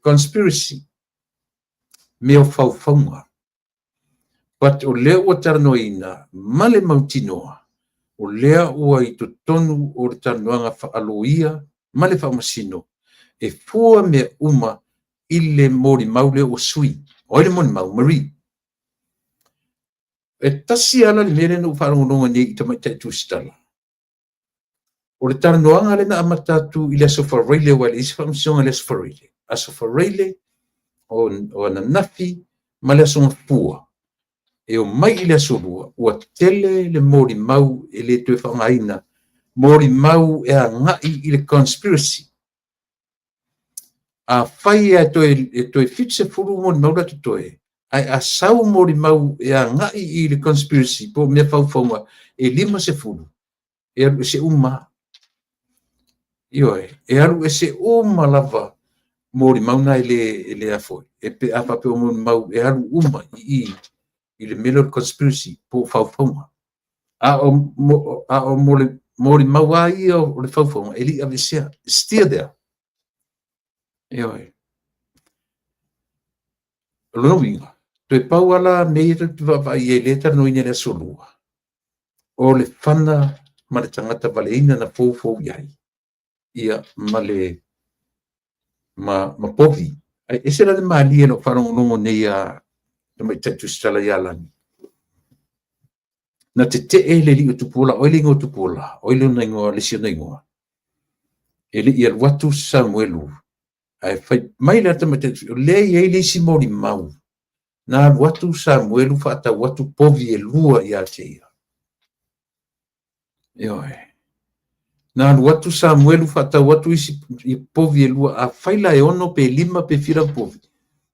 conspiracy, mea o faufauga. But o lea ua talanoaina ma le mautinoa, o lea ua i totonu o le talanoaga faaloia ma le faamasino, e fua mea uma i le molimau lea ua sui. O ai le molimau? Marie. E tasi lava la le mea lea na ou faalogologo ai nei i Tamaitai Tusitala. O le talanoaga lea na amata atu i le Aso Faraile, aua e leai se faamasinoga i le Aso Faraile. Aso Faraile, o ananafi ma le Aso Gafua, e omai i le Aso Lua, ua tele le molimau e le toe faaaogaina, molimau e agai i le conspiracy. Afai e toe 70 molimau la totoe, ae a sau molimau e agai i le conspiracy po o mea faufauga e 50, e alu ese uma lava. Ioe, e alu ese uma lava molimau na e le a foi. E pe a faapea o molimau e alu uma i i i le mea lea o le conspiracy po o faufauga. A o molimau lava ia o le faufauga e le i aveesea. It's still there. Ioe. O lona uiga, toe pau lava la mea ia tatou te vaavaai i ai lea e talanoaina i le Aso Lua, o le fana ma le tagata valeina na foufou i ai, ia, ma le ma povi. Ae ese la le malie i lau faalogologo nei a Tamaitai Tusitala ia Lani. Na tetee le alii o Tupuola, o ai le igoa o Tupuola? O ai lona igoa, le isi ona igoa? E le i alu atu Samuelu, ae fai mai le tamaitai, o lea e i ai le isi molimau. Na alu atu Samuelu faatau atu povi e lua ia te ia. Ioe. Na alu atu Samuelu faatau atu isi povi e lua, afai la e 6 pe 5 pe fia povi.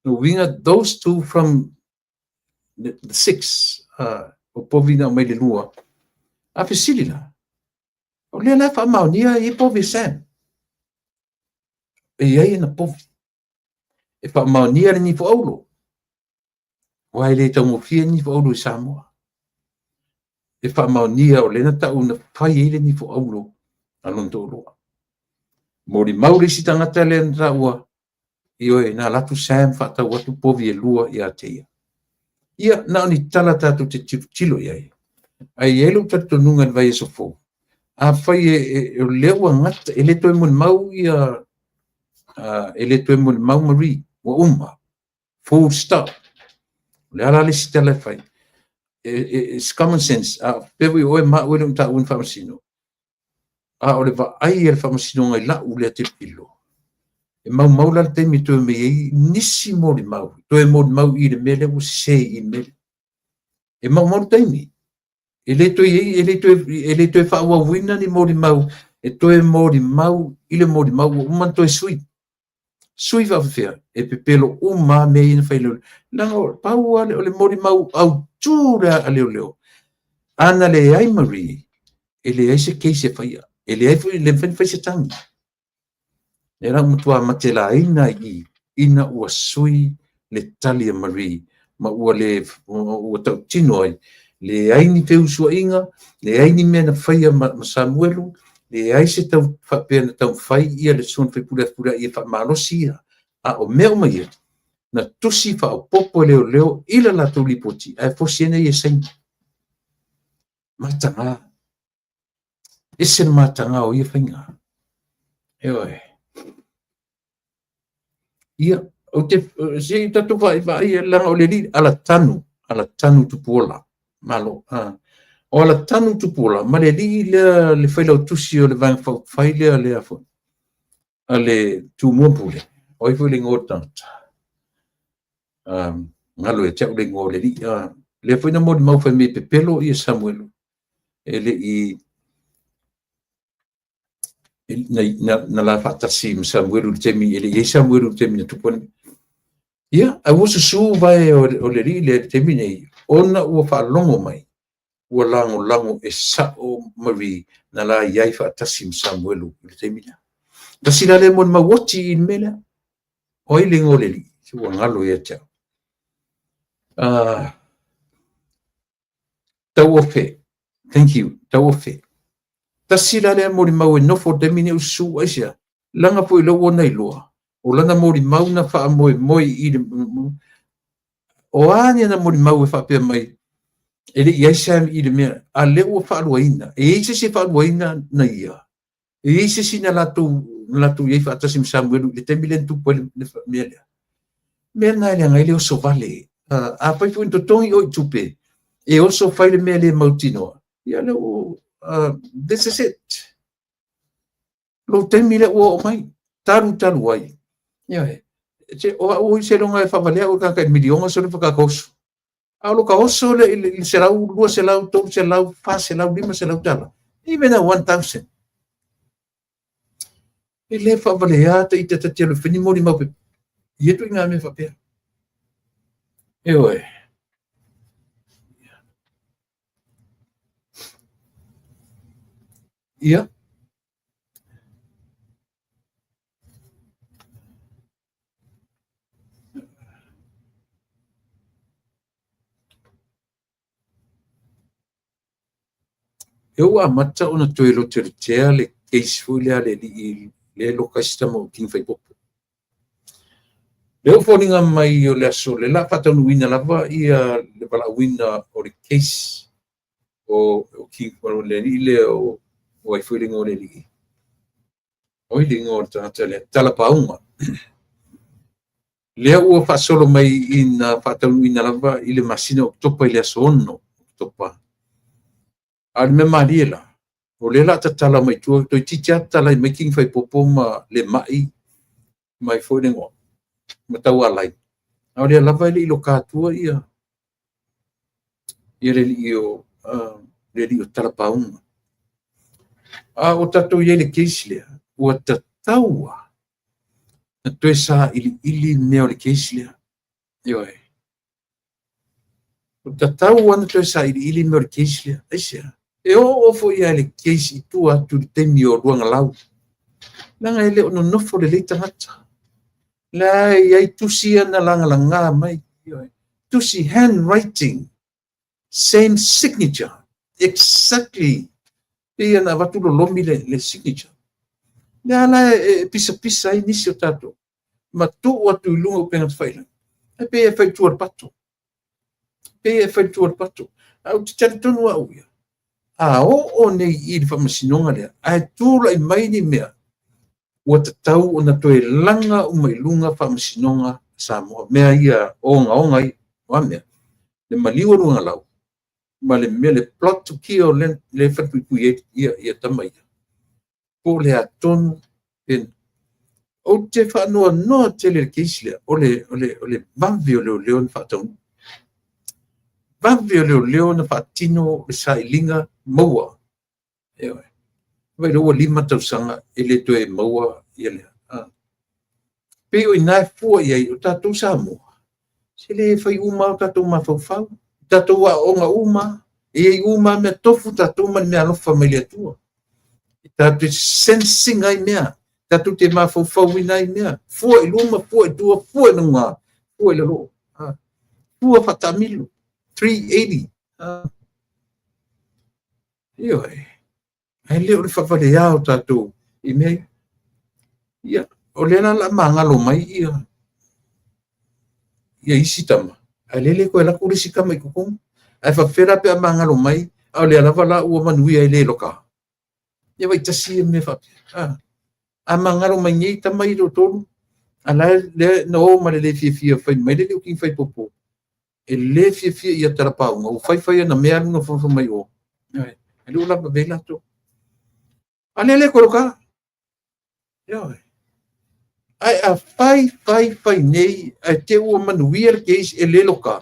No uiga, those two from the 6, o povi na aumai le lua. A fesili la, o lea la e faamaonia e i ai povi e Sam. E i ai ana povi. E faamaonia le nifo aulo. Aua e le taugofie le nifo auro i Samoa. E faamaonia o lea na tau na fai ai le nifo auro a lona toalua. Molimau le isi tagata lea na taua, ioe, na alu atu Sam faatau atu povi e lua ia te ia. Ia, na o ni tala tatou te tilotilo i ai. Ae i ai lou talitonuga i le vaiaso fou, afai o lea ua gata, e le toe molimau ia, e le toe molimau Marie, ua uma, full stop. O le a la le isi tala e fai? It's common sense. A faapea foi o oe ma au e le o taua ni faamasino, a o le vaai a le faamasinoga i lau lea tilotilo, e maumau la le taimi e toe omai ai nisi molimau, toe molimau i le mea lea ua sese i le mea lea. E maumau le taimi. E le toe i ai, e le toe faaauauina ni molimau e toe molimau i le molimau ua uma ona toe sui. Sui faapefea, e pepelo uma lava mea ia na fai e leoleo. Leaga pau lava o le molimau autu lea a leoleo, a na leai Marie, e leai se case e faia. E leai foi, e le mafai ona fai se tagi. Lea la ua matua matelaina ai i i, ina ua sui le tali a Marie ma ua le ua tautino ai, leai ni feusuaiga, leai ni mea na faia ma Samuelu, leai se tau faapea na taumafai ia le susuga i le sui usufono a Fepuleai e faamalosi ia, a o mea uma ia, na tusi faaopoopo e leoleo i le latou lipoti ae fosi ai na ia saini. Mataga. Ese le mataga o ia faiga. Ioe. Ia, ou te, se i tatou vaai, leaga o le alii Alatanu, Alatanu Tupuola. Malo. O Alatanu Tupuola ma le alii lea le failautusi o le Vaega Faaupufai lea lea foi, a le Tumua Pule. O ai foi le igoa o le tagata? Galo ia te au le igoa o le alii. Lea foi na molimau fai mai e pepelo ia Samuelu. E le i na la faatasi ma Samuelu i le taimi, e le i i ai Samuelu i le taimi na tupu ai. Ia, ae ua susu vae o le alii lea i le taimi nei, ona ua faalogo mai, ua lagolago e sao Marie na la i ai faatasi ma Samuelu i le taimi lea. Tasi la lea molimau oti i le mea lea. O ai le igoa o le alii? Se ua galo ia te au. Tauofe. Thank you. Tauofe. Tasi la lea molimau e nofo i le taimi nei o susu aisea? Leaga foi lea ua ona iloa, o lana molimau na faamoemoe i le o a ni ana molimau e faapea mai e le i ai Sam i le mea, a lea ua faaluaina. E i ai se isi e faaluaina na ia? E i ai se isi na latou, na latou i ai faatasi ma Samuelu i le taimi lea na tupu ai le mea lea? Mea na e leaga ai le oso vale. Afai foi na totogi oe i tupe, e oso fai le mea le mautinoa, ia lea ua, this is it. Lou taimi lea ua oo mai, talu talu ai. Ioe, o au seiloga e faavalea au e le tagata i le miliona sole faatoa oso. A o lo ka oso lea i le 100, 200, 300, 400, 500 tala, even a 1000. E le faavalea ta ita ta te alu e fai ni molimau pe ia ituaiga mea faapea. Ioe. Ia. Lea ua amata ona toe lotelotea le case foi lea a le alii lea e loka ai si tama o King Faipopo. Lea ua foliga mai o le aso lea o le a faataunuuina lava ia le valaauina o le case o King, o le alii lea o ai foi le igoa o le alii? O ai le igoa o le tagata lea? Talapauga. Lea ua faasolo mai ina faataunuuina lava i le masina o Oketopa i le aso 6 Oketopa. A o le mea malie la, o lea o le a tatala mai tua, toeitiiti lava tatala mai King Faipopo ma Lemai mai foi le igoa, ma Taualai. A o lea lava e le i loka atua ia le alii o, le alii o Talapauga. A o tatou i ai i le case lea, ua tatau lava na toe sailiili mea o le case lea. Ioe. Ua tatau lava na toe sailiili mea o le case lea. Aisea? E oo foi lava i le case i tua atu i le taimi o Luagalau. Leaga e le o nonofo lelei tagata. La e i ai tusi ia na lagalaga mai. Ioe. Tusi handwriting, same signature, exactly. Pei na avatu lolomi le signature. Lea la e pisapisa ai nisi o tatou ma tuu atu i luga o upega tafailagi. Ae pei e fai i tua o le pato. Pei e fai i tua o le pato. Ae ou te talitonu au ia, a oo nei i le faamasinoga lea, ae tulai mai ni mea, ua tatau ona toe laga uma i luga faamasinoga Samoa. Mea ia ogaoga ia, o a mea? Le maliu o luga lau, ma le mea le plot to kill le falepuipui ai ia tama ia. Po o le a tonu, ou te faanoanoa tele i le case lea, o le vave o leoleo na faataunuu. Vave o leoleo na faatino le sailiga maua. Ioe. Vai lea ua 5 tausaga e le toe maua ia lea. Pei o ina e fua i ai o tatou Samoa. Se le fai uma o tatou mafaufau. Tatou aoaoga uma, e i ai uma mea tofu tatou ma le mea alofa mai le Atua. E tatou te sensing ai mea, tatou te mafaufauina ai mea. Fua i luma, fua i tua, fua i luga, fua i lalo. Fua faataamilo, 380. Ioe. Ae le o le faavalea o tatou i mea ia. Ia, o lea la la magalo mai ia isi tama, ae lele koe alu atu le isi tama i totonu. Ae faapefea la pe a magalo mai, a o lea lava la ua manuia e le loka. Ia vai tasi ia mea faapea. A magalo mai nei tama i le tolu, a la e na o ma le le fiafia fai mai le leo fai popo. E le fiafia ia talapauga, ua fai fai ana mea alu nofonofo mai o. E le o lava vei latou. A lea le koloka. Ioe. Ae a fai fai fai nei, ae te ua manuia le case e le loka.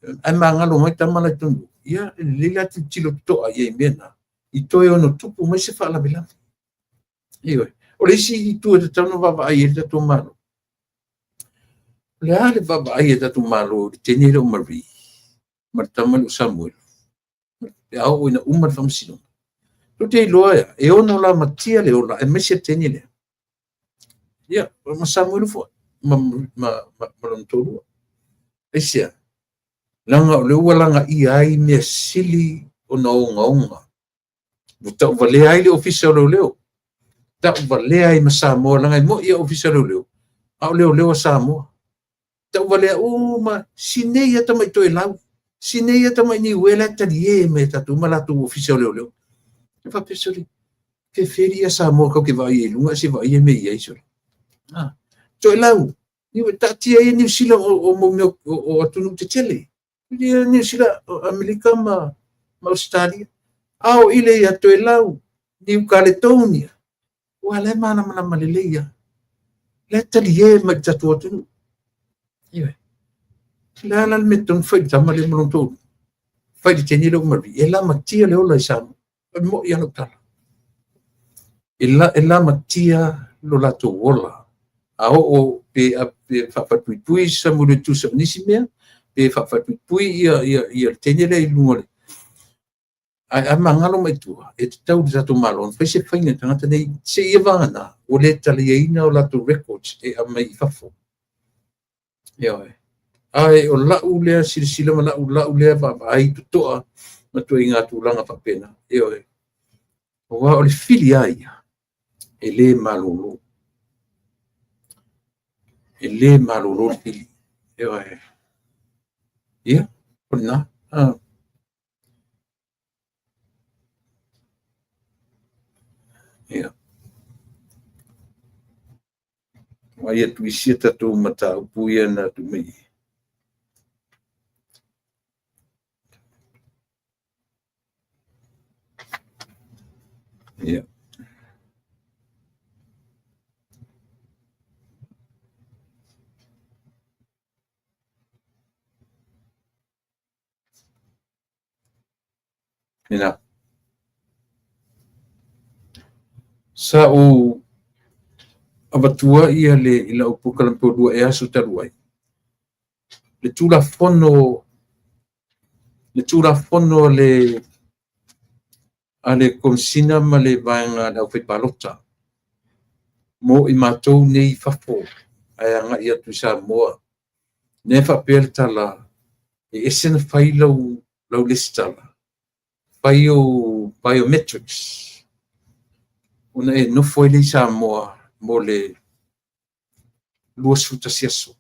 Ae magalo mai tama la i tonu. Ia, e lelei la tilotilo totoa i ai mea na. I toe ono tupu mai se faalavelave. Ioe. O le isi itu e tatau ona vaavaai ai le tatou Malo. O le a le vaavaai a le tatou Malo i le teine lea o Marie ma le tama lea o Samuel. Pe a oo ina uma le faamasinoga. Tou te iloa ea, e ono lamatia le ola aemaise le teine lea. Ia, ma Samuel foi, ma lona toalua. Aisea, leaga o lea ua lagaia ai mea sili ona ogaoga. Ua tauvalea ai le ofisa o leoleo. Tauvalea ai ma Samoa, leaga e moi ia ofisa o leoleo, a o leoleo a Samoa. Tauvalea uma, sinei ia tamai Toelau, sinei ia tamai Niue la e talie mai tatou ma latou ofisa o leoleo. E faapea sole, feferi ia Samoa kau ke vaai i luga, se vaai e me i ai sole. Toelau, Niue, taatia ia Niu Sila o mau mea o atunuu tetele. Ia Niu Sila, o Amerika ma Australia. A o ile ia Toelau, Niu Kaletonia. Ua le malamalama lelei ia. Le talie mai le tatou atunuu. Ioe. Le a la le mea tonu fai le tama lea ma lona toalua. Fai le teine lea o Marie. E lamatia le ola i Samoa. E moi a lau tala. E lamatia lo latou ola. A oo pe faafalepuipui Samuel e tusa o nisi mea, pe faafalepuipui ia le teine lea i luga o le. Ae a magalo mai tua, e tatau le tatou Malo ona fai se faiga i tagata nei, se ia vagana, ua le taliaina o latou records e aumai i fafo. Ioe. Ae o lau lea silasila ma lau lea vaavaai totoa ma ituaiga tulaga faapena. Ioe. Aua o le fili a ia, e le malolo. E le malolo le fili. Ioe. Ia, o lena. Ia. Vai atu isi a tatou mataupu ia na atu mai. Ia. Ina. Sa ou avatua ia le i lau polokalame pe lua e aso talu ai. Le Tulafono a le Komesina ma le vaega a le aufaipalota mo i matou nei i fafo ae agai atu i Samoa. Lea e faapea le tala, e ese ona fai lau lesitala, fai ou biometrics, ona e nofo ai lea i Samoa mo le 21 aso. Ou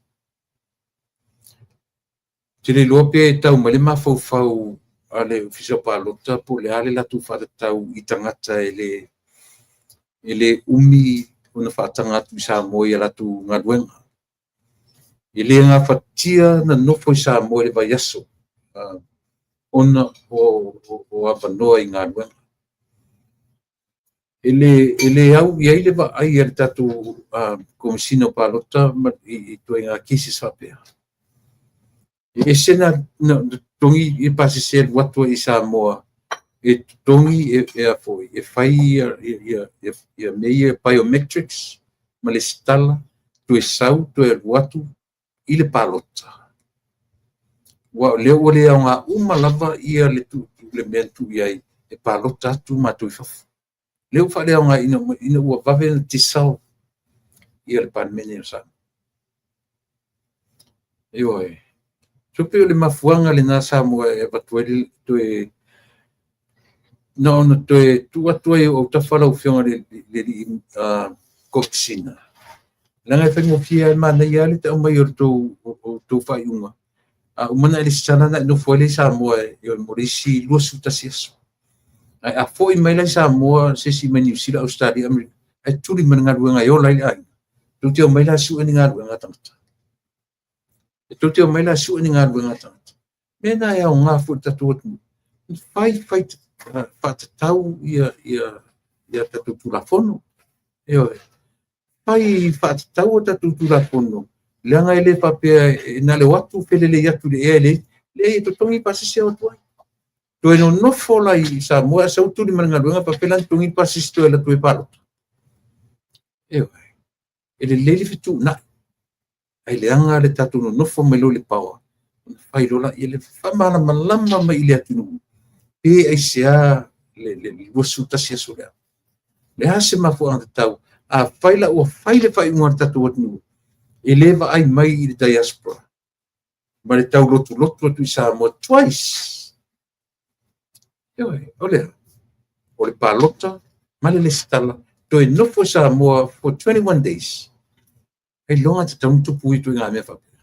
te le iloa pe tau mai le mafaufau a le Ofisa o Palota po o le a le latou faatatau i tagata e le umi ona faataga atu i Samoa i a latou galuega. E le gafatia ona nofo i Samoa i le vaiaso ona o avanoa i galuega. E le au i ai le vaai a le tatou Komesina o Palota i ituaiga cases faapea. E ese ona totogi pasese e alu atu ai i Samoa, e totogi e fai ia mea ia biometrics ma lesitala, toe sau toe alu atu i le palota. Aua o lea ua le aoga uma lava ia le mea na tuu i ai e palota atu matou i fafo. O lea ua faaleaogaina uma ina ua vave ona dissolve ia le Palemene o Samoa. Ioe. E pei o le mafuaaga lena Samoa e avatu ai le toe na ona toe tuu atu ai i ou autafa lau Afioga i le Komesina, leaga e faigofie lava, e manaia lava le aumai o le tou faaiuga, a uma ona e resitala ona e nofo ai lea i Samoa mo le isi 21 aso. Ae a foi mai la i Samoa se isi mai Niu Sila, Ausetalia, Amerika, ae tuli ma le galuega e ola ai le aiga, tou te omai la e sue ni galuega a tagata. E tou te omai la e sue ni galuega a tagata. O mea na e aoga foi i le tatou atunuu, fai faatatau ia tatou Tulafono. Ioe. Fai faatatau a tatou Tulafono, leaga e le faapea na o le o atu felelei atu i le ea e leai. Leai, e totogi pasese e o atu ai. Toe nonofo la i Samoa ae sau tuli ma le galuega, faapefea la ona totogi le pasese toe alu atu ai e palota. Ioe. E lelei le fetuunai, ae leaga le tatou nonofo mai loa i le power, ona fai loa lea, faamalamalama mai i le atunuu pe aisea le 21 aso lea. O le a se mafuaaga tatau? Afai la ua fai le faaiuga a le tatou atunuu, e le vaai mai i le diaspora ma le taulotulotu atu i Samoa twice. Ioe, o le a? O le palota ma le lesitala, toe nofo i Samoa for 21 days. Ailoga e tatau ona tupu ituaiga mea faapea.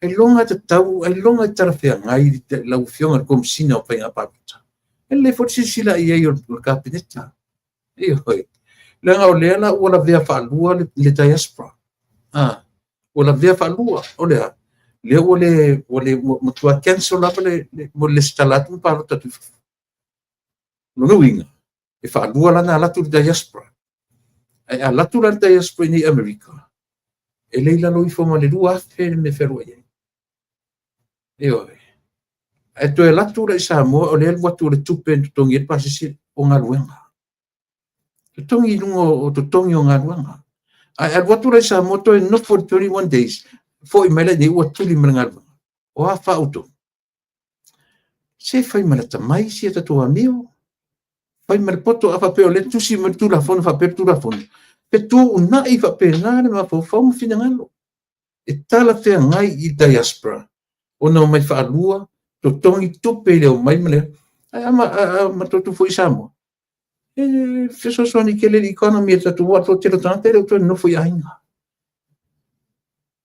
Ailoga tatau, ailoga e talafeagai lau Afioga i le Komesina o Faiga Palota. E lelei foi le silasila i ai o le Kapeneta. Ioe. Leaga o lea la ua lavea faalua le diaspora. Ua lavea faalua. O le a? Lea ua le ua le ua matua cancel lava le mo le lesitala atu ma palota atu i fafo. O lona uiga, e faalua la ona alu atu le diaspora. Ae a alu atu la le diaspora i inei i Amerika, e le i lalo ifo ma le 2,000 le mea e fealuai ai. Ioe. Ae toe alu atu la i Samoa, o le alu atu o le tupe e totogi ai le pasese o galuega. Totogi i luga o totogi o galuega. Ae alu atu la i Samoa toe nofo i le 21 days, foi mai la i inei ua tuli ma le galuega. O a fa outou? Se fai ma le atamai si a tatou amio. Fai ma le poto, a faapea o lea e tusi mai le Tulafono faapea le Tulafono, fetuunai faapena le mafaufau ma finagalo. E talafeagai i diaspora ona omai faalua, totogi tupe i le omai ma le ae a matou atu foi i Samoa, e fesoasoani tele i le economy a le tatou aua o le toatele o tagata e le o toe nonofo i aiga.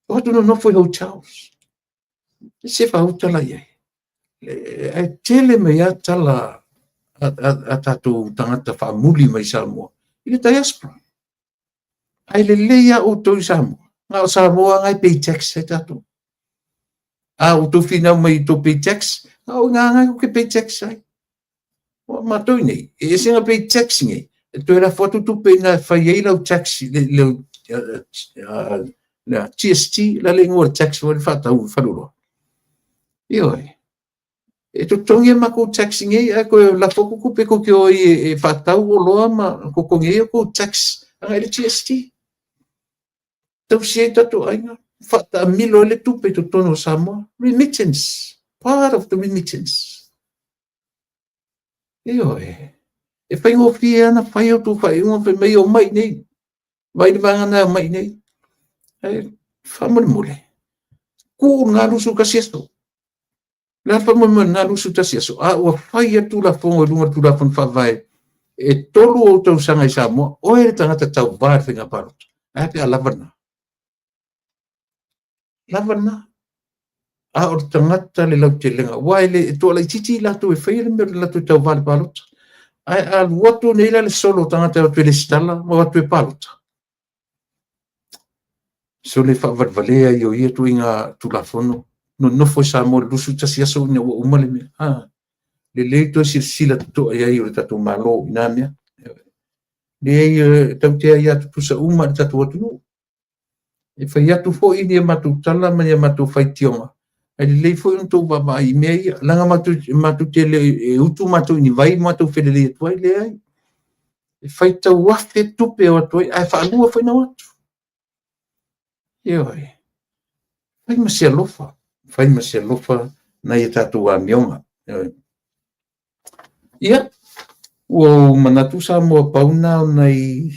O atu nonofo i hotels. Se faautala i ai. Ae tele mai lava tala a tatou tagata faamuli mai Samoa i le diaspora. Ae lelei lava outou i Samoa. Na o Samoa lava e pay tax ai tatou. A outou finau mai i tou pay tax, na o ina lava tou te pay tax ai. O matou nei, e ese na pay tax nei, e toe lafo atu tupe ina e fai ai lau tax, le GST, la le igoa o le tax foi le faatau faleoloa. Ioe. E totogi e matou tax nei, ae toe lafo atu tupe tou te o ai e faatau oloa ma totogi ai tou tax agai i le GST. Tausi ai tatou aiga, faataamilo ai le tupe i totonu o Samoa. Remittance, part of the remittance. Ioe. E faigofie lava ona fai outou faaiuga fai mai omai i nei. Vai le vaega na omai i nei. Ae faamolemole. Tuu lena 21 aso. O le a le faamoemoe i lena 21 aso? A ua fai lava le Tulafono i luga o le Tulafono Faavae e 3 ou tausaga i Samoa, oe le tagata tauva i le faiga palota. Ae a pe a lava lena? Lava lena. A o le tagata le lautelega, aua e toa laitiiti i latou e faia le mea o le latou tauva i le palota. Ae a alu atu nei la le solo o tagata e o atu e resitala ma o atu e palota, sole faavalevalea ia o ia ituaiga Tulafono, nonofo i Samoa i le 21 aso ina ua uma le mea. Lelei toe silasila totoa i ai o le tatou Malo i na mea. Leai, e tatou te aia tutusa uma i le tatou atunuu. E fai atu foi ni a matou tala ma ni a matou faitioga, ae lelei foi ona outou vaavaai i mea ia, leaga matou te le i utu matou i ni vai matou felelei atu ai, leai. E faitau afe tupe e o atu ai, ae faalua foi ona o atu. Ioe. Fai ma se alofa, fai ma se alofa nai a tatou amioga. Ioe. Ia, ua ou manatu Samoa pau na o nai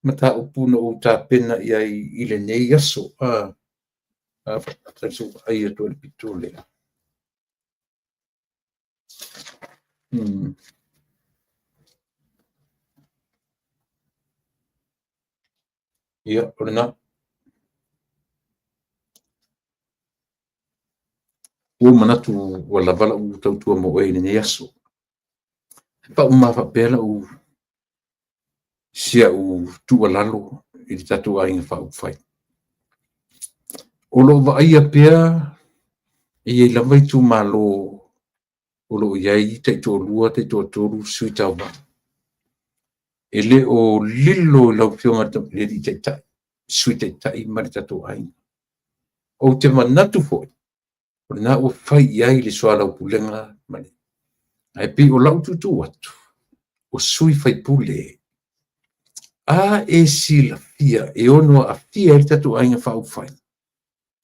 mataupu na ou tapena i ai i lenei aso. Ai atu le pito lea. Ia, o lena. Ua ou manatu ua lava lau tautua mo oe i lenei aso. E faauma faapea lau si au tuualalo i le tatou Aiga Faaupufai. O lo o vaaia pea e i ai lava itumalo o lo o i ai taitoalua, taitoatolu sui tauva. E le o lilo i lau Afioga i le Taitai, Sui Taitai ma le tatou aiga. Ou te manatu foi, o lena ua fai i ai le soalaupulega ma le... Ae pei o lau tuutuu atu, o sui faipule, a e silafia e ono aafia ai le tatou Aiga Faaupufai,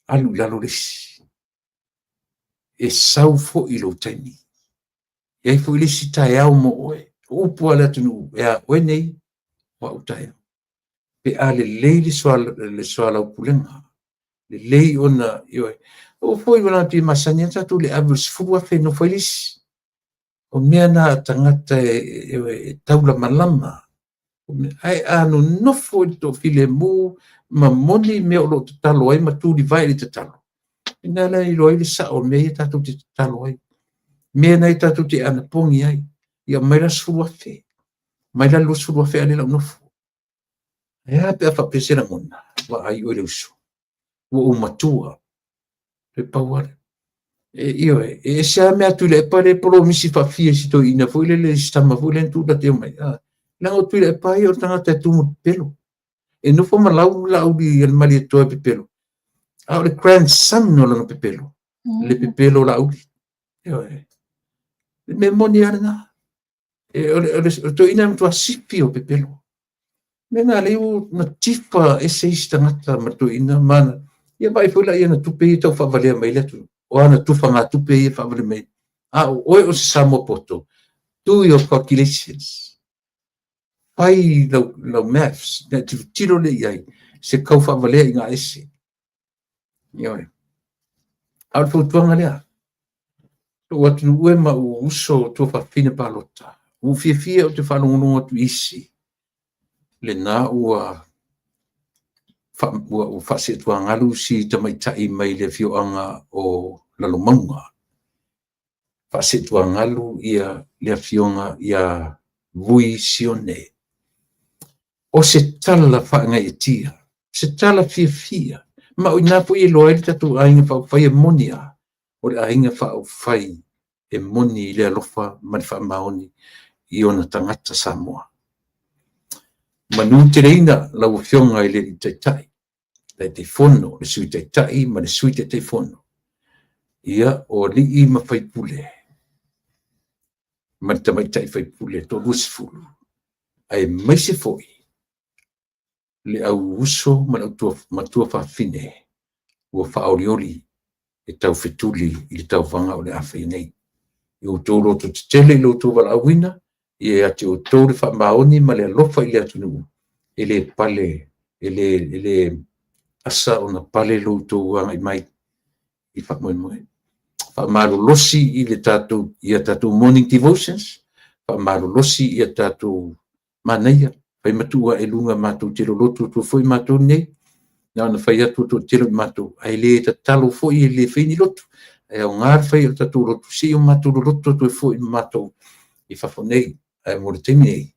alu i lalo le isi. E sau foi lou taimi. E i ai foi le isi taeao mo oe. O upu a le atunuu, e a oe nei, o au taeao. Pe a lelei le soalaupulega, lelei ona, ioe. Aua foi wala pei e masani lava tatou i le ave o le 10,000 e nofo ai le isi. O mea na a tagata e taulamalama. Ae a nonofo i le toafilemu ma moni mea o lo o tatalo ai ma tulivae i le tatalo, ina la e iloa ai le sao o mea ia tatou te tatalo ai. Mea na tatou te anapogi ai. Ia aumai la le 10,000, aumai la le 20,000 ae lea la ou nofo. E a pe a faapea se lagona, vaai oe le uso, ua ou matua, e pau lava lea. Ioe, e ese lava mea a Tuilaepa lea e polomisi faafia i si toeaina foi lele, si tama foi lea na tuu lata mai. Leaga o Tuilaepa ia o le tagata e tumu i le pepelo. E nofo ma lau Laauli a le Malietoa e pepelo, a o le grandson o lana pepelo, le pepelo o Laauli. Ioe. Le mea moni lava lena. O le toeaina e matua sifi o pepelo. Mea na lea ua na tifa ese isi tagata ma le toeaina ma ia vaai foi la i ana tupe ia tau faavalea mai le atunuu. O ana tufagatupe ia faavale mai. A o oe o se Samoa poto, do your calculations. Fai lau maths, na tilotilo lea i ai, se kau faavalea i ngā ese. Ioe. A o le fautuaga lea, lou atunuu e ma ou uso tuafafine palota, ua fiafia ou te faalogologo atu i isi, lena ua faaseetuagalu si tamaitai mai le afioaga o Lalomauga. Faaseetuagalu ia le afioga ia Vui Sione. O se tala faagaeetia, se tala fiafia, ma o ina foi e iloa ai le tatou Aiga Faaupufai e moni a, o le Aiga Faaupufai e moni i le alofa ma le faamaoni i ona tagata Samoa. Manu teleina lau Afioga i le Taitai, Taitaifono, le Sui Taitai ma le Sui Taitaifono. Ia, o alii ma faipule, ma le tamaitai faipule 30, aemaise foi le au uso ma le au matua fafine ua faaolioli e taufetuli i le tauvaga o le a faia nei. I outou lototetele i lo outou valaauina, ia ia te outou le faamaoni ma le alofa i le atunuu, e le pale, e le asa ona pale lo outou agai mai. i faamoemoe. Faamalolosi i le tatou ia tatou morning devotions, faamalolosi ia tatou manaia, fai ma tuu ae i luga matou te lolotu atu foi matou nei. Na ona fai atu o toatele o matou, ae le tatalo foi e le fai ni lotu. Ae aoga le fai o le tatou lotu, se i o matou lolotu atu ai foi ma matou i fafo nei. Ae mo le taimi nei,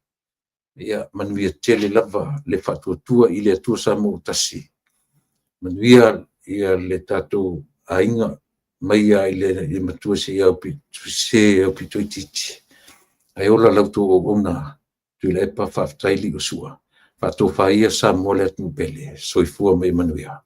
ia manuia tele lava le faatuatua i le Atua Samoa ua tasi. Manuia ia le tatou aiga mai lava i le matua seia aupito itiiti. Ae ola la outou auauna. Tuilaepa, faafetai Liosua, faatofaia Samoa le atunuu pele. Soifua ma ia manuia.